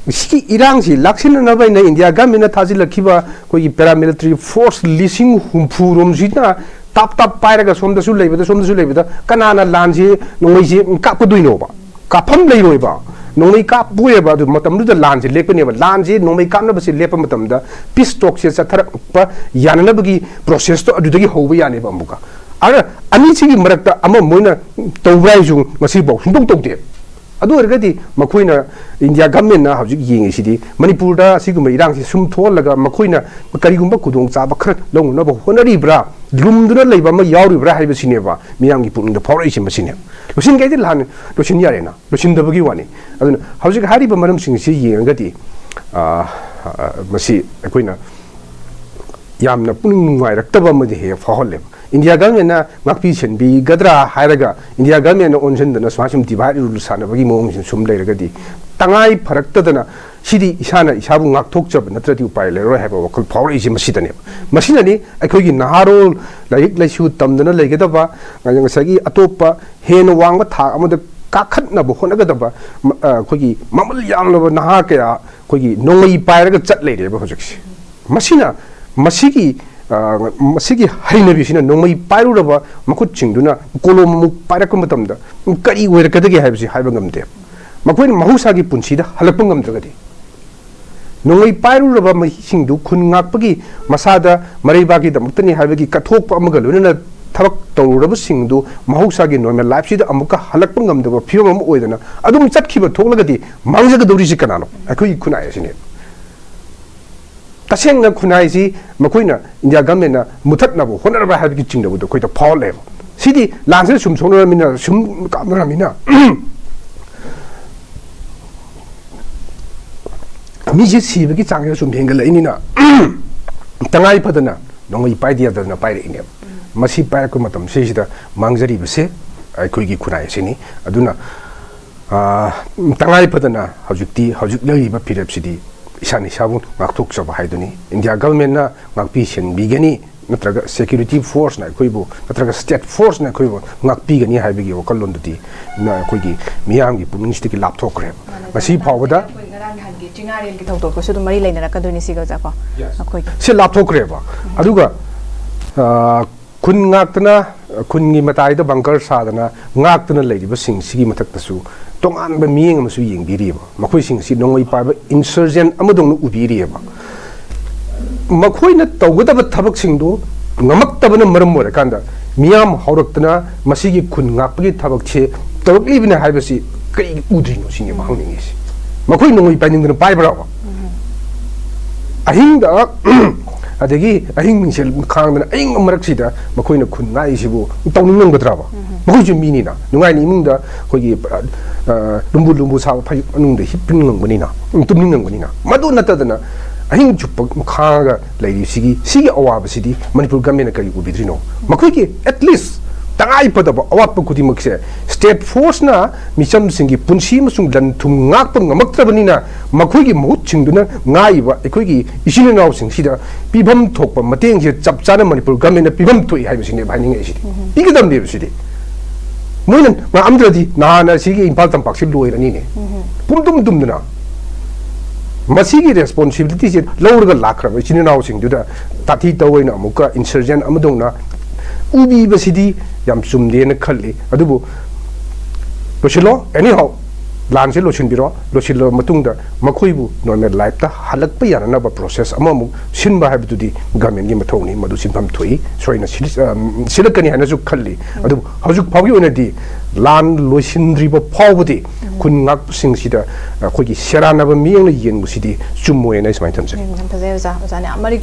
ꯁꯤꯒꯤ ꯏꯔꯥꯡꯁꯤ ꯂꯥꯛꯁꯤꯟꯅꯅꯕ ꯍꯥꯏꯅ ꯏꯟꯗꯤꯌꯥ ꯒꯃꯦꯟꯅ ꯊꯥꯖꯤꯜꯂꯛꯈꯤꯕ ꯑꯩꯈꯣꯏꯒꯤ ꯄꯦꯔꯥꯃꯤꯂꯤꯇꯔꯤ ꯐꯣꯔꯁ ꯂꯤꯁꯤꯡ ꯍꯨꯝꯐꯨ ꯔꯣꯝꯁꯤꯅ ꯇꯥꯞ ꯇꯥꯞ ꯄꯥꯏꯔꯒ ꯁꯣꯝꯗꯁꯨ ꯂꯩꯕꯗ, ꯁꯣꯝꯗꯁꯨ ꯂꯩꯕꯗ, ꯀꯅꯥꯅ ꯂꯥꯟꯁꯤ ꯅꯣꯡꯃꯩꯁꯤ ꯀꯥꯞꯀꯗꯣꯏꯅꯣꯕ? ꯀꯥꯞꯐꯝ ꯂꯩꯔꯣꯏꯕ꯫ ꯅꯣꯡꯃꯩ ꯀꯥꯞꯄꯣꯏꯕ꯫ ꯑꯗꯨ ꯃꯇꯝꯗꯨꯗ ꯂꯥꯟꯁꯦ ꯂꯦꯞꯀꯅꯦꯕ꯫ ꯂꯥꯟꯁꯦ, ꯅꯣꯡꯃꯩ ꯀꯥꯞꯅꯕꯁꯦ ꯂꯦꯞꯄ ꯃꯇꯝꯗ ꯄꯤꯁ ꯇꯣꯛꯁꯦ ꯆꯠꯊꯔꯛꯄ ꯌꯥꯅꯅꯕꯒꯤ ꯄ꯭ꯔꯣꯁꯦꯁꯇꯣ ꯑꯗꯨꯗꯒꯤ ꯍꯧꯕ ꯌꯥꯅꯦꯕ꯫ ꯑꯃꯨꯛꯀ ꯑꯗ ꯑꯅꯤꯁꯤꯒꯤ ꯃꯔꯛꯇ ꯑꯃ ꯃꯣꯏꯅ ꯇꯧꯕ꯭ꯔꯥ ꯍꯥꯏꯁꯨ ꯉꯁꯤꯐꯥꯎ ꯁꯨꯡꯇꯧ ꯇꯧꯗꯦ꯫ ꯑꯗꯨ ꯑꯣꯏꯔꯒꯗꯤ ꯃꯈꯣꯏꯅ, ꯏꯟꯗꯤꯌꯥ ꯒꯃꯦꯟꯅ ꯍꯧꯖꯤꯛ ꯌꯦꯡꯉꯤꯁꯤꯗꯤ ꯃꯅꯤꯄꯨꯔꯗ ꯑꯁꯤꯒꯨꯝꯕ ꯏꯔꯥꯡꯁꯤ ꯁꯨꯝ ꯊꯣꯛꯍꯜꯂꯒ ꯃꯈꯣꯏꯅ ꯀꯔꯤꯒꯨꯝꯕ ꯈꯨꯗꯣꯡꯆꯥꯕ ꯈꯔ ꯂꯧꯅꯅꯕ ꯍꯣꯠꯅꯔꯤꯕ꯭ꯔꯥ, ꯂꯨꯝꯗꯨꯅ ꯂꯩꯕ ꯑꯃ ꯌꯥꯎꯔꯤꯕ꯭ꯔꯥ ꯍꯥꯏꯕꯁꯤꯅꯦꯕ ꯃꯤꯌꯥꯝꯒꯤ ꯄꯨꯛꯅꯤꯡꯗ ꯐꯥꯎꯔꯛꯏꯁꯦ꯫ ꯃꯁꯤꯅꯦ, ꯂꯣꯏꯁꯤꯟꯒꯦ ꯍꯥꯏꯗꯤ ꯂꯥꯟ ꯂꯣꯏꯁꯤꯟ ꯌꯥꯔꯦꯅ, ꯂꯣꯏꯁꯤꯟꯗꯕꯒꯤ ꯋꯥꯅꯤ꯫ ꯑꯗꯨꯅ ꯍꯧꯖꯤꯛ ꯍꯥꯏꯔꯤꯕ ꯃꯔꯝꯁꯤꯡꯁꯤ ꯌꯦꯡꯉꯒꯗꯤ, ꯑꯥ, ꯑꯥ, ꯃꯁꯤ ꯑꯩꯈꯣꯏꯅ ꯌꯥꯝꯅ ꯄꯨꯛꯅꯤꯡ ꯅꯨꯡꯉꯥꯏꯔꯛꯇꯕ ꯑꯃꯗꯤ ꯍꯦꯛ ꯐꯥꯎꯍꯜꯂꯦꯕ꯫ ꯏꯟꯗꯤꯌꯥ ꯒꯃꯦꯟꯅ ꯉꯥꯛꯄꯤ ꯁꯦꯟꯕꯤꯒꯗ꯭ꯔꯥ ꯍꯥꯏꯔꯒ ꯏꯟꯗꯤꯌꯥ ꯒꯃꯦꯟꯅ ꯑꯣꯟꯁꯤꯟꯗꯅ ꯁꯨꯃꯥꯏꯅ ꯁꯨꯝ ꯗꯤꯚꯥꯏꯠ ꯔꯨꯜ ꯁꯥꯟꯅꯕꯒꯤ ꯃꯑꯣꯡꯁꯤ ꯁꯨꯝ ꯂꯩꯔꯒꯗꯤ, ꯇꯉꯥꯏ ꯐꯔꯛꯇꯗꯅ ꯁꯤꯗꯤ ꯏꯁꯥꯅ ꯏꯁꯥꯕꯨ ꯉꯥꯛꯊꯣꯛꯆꯕ ꯅꯠꯇ꯭ꯔꯗꯤ ꯎꯄꯥꯏ ꯂꯩꯔꯔꯣꯏ ꯍꯥꯏꯕ ꯋꯥꯈꯜ ꯐꯥꯎꯔꯛꯏꯁꯦ ꯃꯁꯤꯗꯅꯦꯕ꯫ ꯃꯁꯤꯅꯅꯤ ꯑꯩꯈꯣꯏꯒꯤ ꯅꯍꯥꯔꯣꯜ, ꯂꯥꯏꯔꯤꯛ ꯂꯥꯏꯁꯨ ꯇꯝꯗꯅ ꯂꯩꯒꯗꯕ, ꯉꯁꯥꯏꯒꯤ ꯑꯇꯣꯞꯄ ꯍꯦꯟꯅ ꯋꯥꯡꯕ ꯊꯥꯛ ꯑꯃꯗ ꯀꯥꯈꯠꯅꯕ ꯍꯣꯠꯅꯒꯗꯕ, ꯃ-, ꯑ, ꯑꯩꯈꯣꯏꯒꯤ ꯃꯃꯜ ꯌꯥꯝꯂꯕ ꯅꯍꯥ ꯀꯌꯥ ꯑꯩꯈꯣꯏꯒꯤ ꯅꯣꯡꯃꯩ ꯄꯥꯏꯔꯒ ꯆꯠ ꯂꯩꯔꯦꯕ ꯍꯧꯖꯤꯛꯁꯦ꯫ ꯃꯁꯤꯅ, ꯃꯁꯤꯒꯤ, ꯑ, ꯃꯁꯤꯒꯤ ꯍꯩꯅꯕꯤꯁꯤꯅ ꯅꯣꯡꯃꯩ ꯄꯥꯏꯔꯨꯔꯕ ꯃꯈꯨꯠꯁꯤꯡꯗꯨꯅ ꯀꯣꯂꯣꯝ ꯑꯃꯨꯛ ꯄꯥꯏꯔꯛꯄ ꯃꯇꯝꯗ ꯀꯔꯤ ꯑꯣꯏꯔꯛꯀꯗꯒꯦ ꯍꯥꯏꯕꯁꯤ ꯍꯥꯏꯕ ꯉꯝꯗꯦ꯫ ꯃꯈꯣꯏꯅ ꯃꯍꯧꯁꯥꯒꯤ ꯄꯨꯟꯁꯤꯗ ꯍꯜꯂꯛꯄ ꯉꯝꯗ꯭ꯔꯒꯗꯤ, ꯅꯣꯡꯃꯩ ꯄꯥꯏꯔꯨꯔꯕ ꯃꯤꯁꯤꯡꯗꯨ ꯈꯨꯟ ꯉꯥꯛꯄꯒꯤ, ꯃꯁꯥꯗ ꯃꯔꯩꯕꯥꯛꯀꯤꯗꯃꯛꯇꯅꯤ ꯍꯥꯏꯕꯒꯤ ꯀꯠꯊꯣꯛꯄ ꯑꯃꯒ ꯂꯣꯏꯅꯅ ꯊꯕꯛ ꯇꯧꯔꯨꯔꯕꯁꯤꯡꯗꯨ ꯃꯍꯧꯁꯥꯒꯤ ꯅꯣꯔꯃꯦꯜ ꯂꯥꯏꯐꯁꯤꯗ ꯑꯃꯨꯛꯀ ꯍꯜꯂꯛꯄ ꯉꯝꯗꯕ ꯐꯤꯕꯝ ꯑꯃ ꯑꯣꯏꯗꯅ ꯑꯗꯨꯝ ꯆꯠꯈꯤꯕ ꯊꯣꯛꯂꯒꯗꯤ ꯃꯥꯡꯖꯒꯗꯧꯔꯤꯁꯤ ꯀꯅꯥꯅꯣ? ꯑꯩꯈꯣꯏꯒꯤ ꯈꯨꯟꯅꯥꯏ ꯑꯁꯤꯅꯦ꯫ ꯇꯁꯦꯡꯅ ꯈꯨꯟꯅꯥꯏꯁꯤ ꯃꯈꯣꯏꯅ, ꯏꯟꯗꯤꯌꯥ ꯒꯃꯦꯟꯅ ꯃꯨꯊꯠꯅꯕ ꯍꯣꯠꯅꯔꯕ꯭ꯔꯥ ꯍꯥꯏꯕꯒꯤ ꯆꯤꯡꯅꯕꯗꯣ ꯑꯩꯈꯣꯏꯗ ꯐꯥꯎꯍꯜꯂꯦꯕ꯫ ꯁꯤꯗꯤ ꯂꯥꯟꯁꯤꯅ ꯁꯨꯝ ꯁꯣꯛꯅꯔꯃꯤꯅ, ꯁꯨꯝ ꯀꯥꯞꯅꯔꯃꯤꯅ, ꯃꯤꯁꯦ ꯁꯤꯕꯒꯤ ꯆꯥꯡꯁꯤꯅ ꯁꯨꯝ ꯍꯦꯟꯒꯠꯂꯛꯏꯅꯤꯅ, ꯇꯉꯥꯏ ꯐꯗꯅ ꯅꯣꯡꯃꯩ ꯄꯥꯏꯗ ꯌꯥꯗꯗꯅ ꯄꯥꯏꯔꯛꯏꯅꯦꯕ꯫ ꯃꯁꯤ ꯄꯥꯏꯔꯛꯄ ꯃꯇꯝꯁꯤꯁꯤꯗ ꯃꯥꯡꯖꯔꯤꯕꯁꯦ ꯑꯩꯈꯣꯏꯒꯤ ꯈꯨꯟꯅꯥꯏ ꯑꯁꯤꯅꯤ꯫ ꯑꯗꯨꯅ, ꯑ, ꯇꯉꯥꯏ ꯐꯗꯅ ꯍꯧꯖꯤꯛꯇꯤ, ꯍꯧꯖꯤꯛ ꯂꯩꯔꯤꯕ ꯐꯤꯔꯦꯞꯁꯤꯗꯤ ꯏꯁꯥꯅ ꯏꯁꯥꯕꯨ ꯉꯥꯛꯊꯣꯛꯆꯕ ꯍꯥꯏꯗꯨꯅꯤ꯫ ꯏꯟꯗꯤꯌꯥ ꯒꯚꯔꯟꯃꯦꯟꯅ ꯉꯥꯛꯄꯤ ꯁꯦꯟꯕꯤꯒꯅꯤ, ꯅꯠꯇ꯭ꯔꯒ ꯁꯦꯀ꯭ꯌꯨꯔꯤꯇꯤ ꯐꯣꯔꯁꯅ ꯑꯩꯈꯣꯏꯕꯨ, ꯅꯠꯇ꯭ꯔꯒ ꯁ꯭ꯇꯦꯠ ꯐꯣꯔꯁꯅ ꯑꯩꯈꯣꯏꯕꯨ ꯉꯥꯛꯄꯤꯒꯅꯤ ꯍꯥꯏꯕꯒꯤ ꯋꯥꯈꯜꯂꯣꯟꯗꯨꯗꯤ ꯅ-, ꯑꯩꯈꯣꯏꯒꯤ ꯃꯤꯌꯥꯝꯒꯤ ꯄꯨꯛꯅꯤꯡꯁꯤꯗꯒꯤ ꯂꯥꯞꯊꯣꯛꯈ꯭ꯔꯦ꯫ ꯃꯥꯅꯦ, ꯉꯁꯤ ꯐꯥꯎꯕꯗ ꯑꯩꯈꯣꯏ ꯉꯔꯥꯡ ꯅꯍꯥꯟꯒꯤ ꯆꯤꯡꯉꯥꯔꯦꯜꯒꯤ ꯊꯧꯗꯣꯛꯀꯁꯨ ꯑꯗꯨꯝ ꯃꯔꯤ ꯂꯩꯅꯔꯛꯀꯗꯣꯏꯅꯤ ꯁꯤꯒ, ꯑꯣꯖꯥ, ꯀꯣ? Yes. ꯑꯩꯈꯣꯏꯒꯤ ꯁꯤ ꯂꯥꯞꯊꯣꯛꯈ꯭ꯔꯦꯕ꯫ ꯑꯗꯨꯒ, ꯑ, ꯈꯨꯟ ꯉꯥꯛꯇꯅ, ꯈꯨꯟꯒꯤ ꯃꯇꯥꯏꯗ ꯕꯪꯀꯔ ꯁꯥꯗꯅ ꯉꯥꯛꯇꯅ ꯂꯩꯔꯤꯕꯁꯤꯡꯁꯤꯒꯤ ꯃꯊꯛꯇꯁꯨ ꯇꯣꯉꯥꯟꯕ ꯃꯤꯠꯌꯦꯡ ꯑꯃꯁꯨ ꯌꯦꯡꯕꯤꯔꯤꯕ꯫ ꯃꯈꯣꯏꯁꯤꯡꯁꯤ ꯅꯣꯡꯃꯩ ꯄꯥꯏꯕ ꯏꯟꯁꯔꯖꯦꯟ ꯑꯃꯗꯧꯅ ꯎꯕꯤꯔꯤꯑꯕ꯫ ꯃꯈꯣꯏꯅ ꯇꯧꯒꯗꯕ ꯊꯕꯛꯁꯤꯡꯗꯨ ꯉꯝꯃꯛꯇꯕꯅ ꯃꯔꯝ ꯑꯣꯏꯔꯀꯥꯟꯗ ꯃꯤꯌꯥꯝ ꯍꯧꯔꯛꯇꯅ ꯃꯁꯤꯒꯤ ꯈꯨꯟ ꯉꯥꯛꯄꯒꯤ ꯊꯕꯛꯁꯦ ꯇꯧꯔꯛꯂꯤꯕꯅꯤ ꯍꯥꯏꯕꯁꯤ ꯀꯔꯤ ꯎꯗ꯭ꯔꯤꯅꯣ ꯁꯤꯅꯦꯕ ꯍꯪꯅꯤꯡꯉꯤꯁꯤ꯫ ꯃꯈꯣꯏ ꯅꯣꯡꯃꯩ ꯄꯥꯏꯅꯤꯡꯗꯅ ꯄꯥꯏꯕ꯭ꯔꯕ? ꯑꯍꯤꯡꯗ, ꯑꯗꯒꯤ ꯑꯍꯤꯡ ꯃꯤꯡꯁꯦꯜ ꯈꯥꯡꯗꯅ ꯑꯌꯤꯡꯕ ꯃꯔꯛꯁꯤꯗ ꯃꯈꯣꯏꯅ ꯈꯨꯟ ꯉꯥꯛꯏꯁꯤꯕꯨ ꯇꯧꯅꯤꯡꯉꯝꯒꯗ꯭ꯔꯕ? ꯃꯈꯣꯏꯁꯨ ꯃꯤꯅꯤꯅ, ꯅꯨꯡꯉꯥꯏꯅ ꯏꯃꯨꯡꯗ ꯑꯩꯈꯣꯏꯒꯤ, ꯑ, ꯂꯨꯝꯕꯨ ꯂꯨꯝꯕꯨ ꯁꯥꯕ ꯐꯩꯖꯨꯞ ꯃꯅꯨꯡꯗ ꯍꯤꯞꯅꯤꯡꯉꯝꯒꯅꯤꯅ, ꯇꯨꯝꯅꯤꯡꯉꯝꯒꯅꯤꯅ꯫ ꯃꯗꯨ ꯅꯠꯇꯗꯅ ꯑꯍꯤꯡ ꯆꯨꯞꯄ ꯈꯥꯡꯉꯒ ꯂꯩꯔꯤꯁꯤꯒꯤ, ꯁꯤꯒꯤ ꯑꯋꯥꯕꯁꯤꯗꯤ ꯃꯅꯤꯄꯨꯔ ꯒꯚꯔꯟꯃꯦꯟꯅ ꯀꯔꯤ ꯎꯕꯤꯗ꯭ꯔꯤꯅꯣ? ꯃꯈꯣꯏꯒꯤ at least ꯇꯉꯥꯏ ꯐꯗꯕ ꯑꯋꯥꯠꯄ ꯈꯨꯗꯤꯡꯃꯛꯁꯦ ꯁ꯭ꯇꯦꯠ ꯐꯣꯔꯁꯅ ꯃꯤꯆꯝꯁꯤꯡꯒꯤ ꯄꯨꯟꯁꯤ ꯑꯃꯁꯨꯡ ꯂꯟ ꯊꯨꯝ ꯉꯥꯛꯄ ꯉꯝꯃꯛꯇ꯭ꯔꯕꯅꯤꯅ ꯃꯈꯣꯏꯒꯤ ꯃꯍꯨꯠ ꯁꯤꯡꯗꯨꯅ ꯉꯥꯛꯏꯕ ꯑꯩꯈꯣꯏꯒꯤ ꯏꯆꯤꯜ ꯏꯅꯥꯎꯁꯤꯡꯁꯤꯗ ꯄꯤꯐꯝ ꯊꯣꯛꯄ ꯃꯇꯦꯡꯁꯦ ꯆꯞ ꯆꯥꯅ ꯃꯅꯤꯄꯨꯔ ꯒꯚꯔꯟꯃꯦꯟꯅ ꯄꯤꯐꯝ ꯊꯣꯛꯏ ꯍꯥꯏꯕꯁꯤꯅꯦꯕ ꯍꯥꯏꯅꯤꯡꯉꯛꯏꯁꯤꯗꯤ꯫ ꯄꯤꯒꯗꯕꯅꯦꯕ ꯁꯤꯗꯤ꯫ ꯃꯣꯏꯅ ꯉꯥꯛꯑꯝꯗ꯭ꯔꯗꯤ ꯅꯍꯥꯟ ꯑꯁꯤꯒꯤ ꯏꯝꯐꯥꯜ ꯇꯝꯄꯥꯛꯁꯤ ꯂꯣꯏꯔꯅꯤꯅꯦ꯫ ꯄꯨꯝꯗꯨꯝ ꯇꯨꯝꯗꯅ꯫ ꯃꯁꯤꯒꯤ ꯔꯦꯁꯄꯣꯟꯁꯤꯕꯤꯂꯤꯇꯤꯁꯦ ꯂꯧꯔꯒ ꯂꯥꯛꯈ꯭ꯔꯕ ꯏꯆꯤꯟ ꯏꯅꯥꯎꯁꯤꯡꯗꯨꯗ ꯇꯥꯊꯤ ꯇꯧꯑꯣꯏꯅ ꯑꯃꯨꯛꯀ ꯏꯟꯁꯔꯖꯦꯟ ꯑꯃꯗꯧꯅ ꯎꯕꯤꯕꯁꯤꯗꯤ ꯌꯥꯝ ꯆꯨꯝꯗꯦꯅ ꯈꯜꯂꯤ꯫ ꯑꯗꯨꯕꯨ ꯂꯣꯏꯁꯤꯜꯂꯣ, anyhow, ꯂꯥꯟꯁꯦ ꯂꯣꯏꯁꯤꯟꯕꯤꯔꯣ, ꯂꯣꯏꯁꯤꯜꯂꯕ ꯃꯇꯨꯡꯗ ꯃꯈꯣꯏꯕꯨ ꯅꯣꯔꯃꯦꯜ ꯂꯥꯏꯐꯇ ꯍꯜꯂꯛꯄ ꯌꯥꯅꯅꯕ ꯄ꯭ꯔꯣꯁꯦꯁ ꯑꯃꯃꯨꯛ ꯁꯤꯟꯕ ꯍꯥꯏꯕꯗꯨꯗꯤ ꯒꯚꯔꯟꯃꯦꯟꯒꯤ ꯃꯊꯧꯅꯤ, ꯃꯗꯨ ꯁꯤꯟꯐꯝ ꯊꯣꯛꯏ, ꯁꯣꯏꯅ ꯁꯤꯜ-, ꯑ, ꯁꯤꯜꯂꯛꯀꯅꯤ ꯍꯥꯏꯅꯁꯨ ꯈꯜꯂꯤ꯫ ꯑꯗꯨꯕꯨ ꯍꯧꯖꯤꯛ ꯐꯥꯎꯒꯤ ꯑꯣꯏꯅꯗꯤ ꯂꯥꯟ ꯂꯣꯏꯁꯤꯟꯗ꯭ꯔꯤꯕ ꯐꯥꯎꯕꯗꯤ ꯈꯨꯟ ꯉꯥꯛꯄꯁꯤꯡꯁꯤꯗ ꯑꯩꯈꯣꯏꯒꯤ ꯁꯦꯔꯥꯟꯅꯕ ꯃꯤꯠꯌꯦꯡꯅ ꯌꯦꯡꯕꯁꯤꯗꯤ ꯆꯨꯝꯃꯣꯏꯅ ꯑꯩ ꯁꯨꯃꯥꯏꯅ ꯊꯝꯖꯒꯦ꯫ ꯎꯝ, ꯌꯥꯝ ꯐꯖꯩ ꯑꯣꯖꯥ꯫ ꯑꯣꯖꯥꯅ ꯌꯥꯝ ꯃꯔꯤꯛ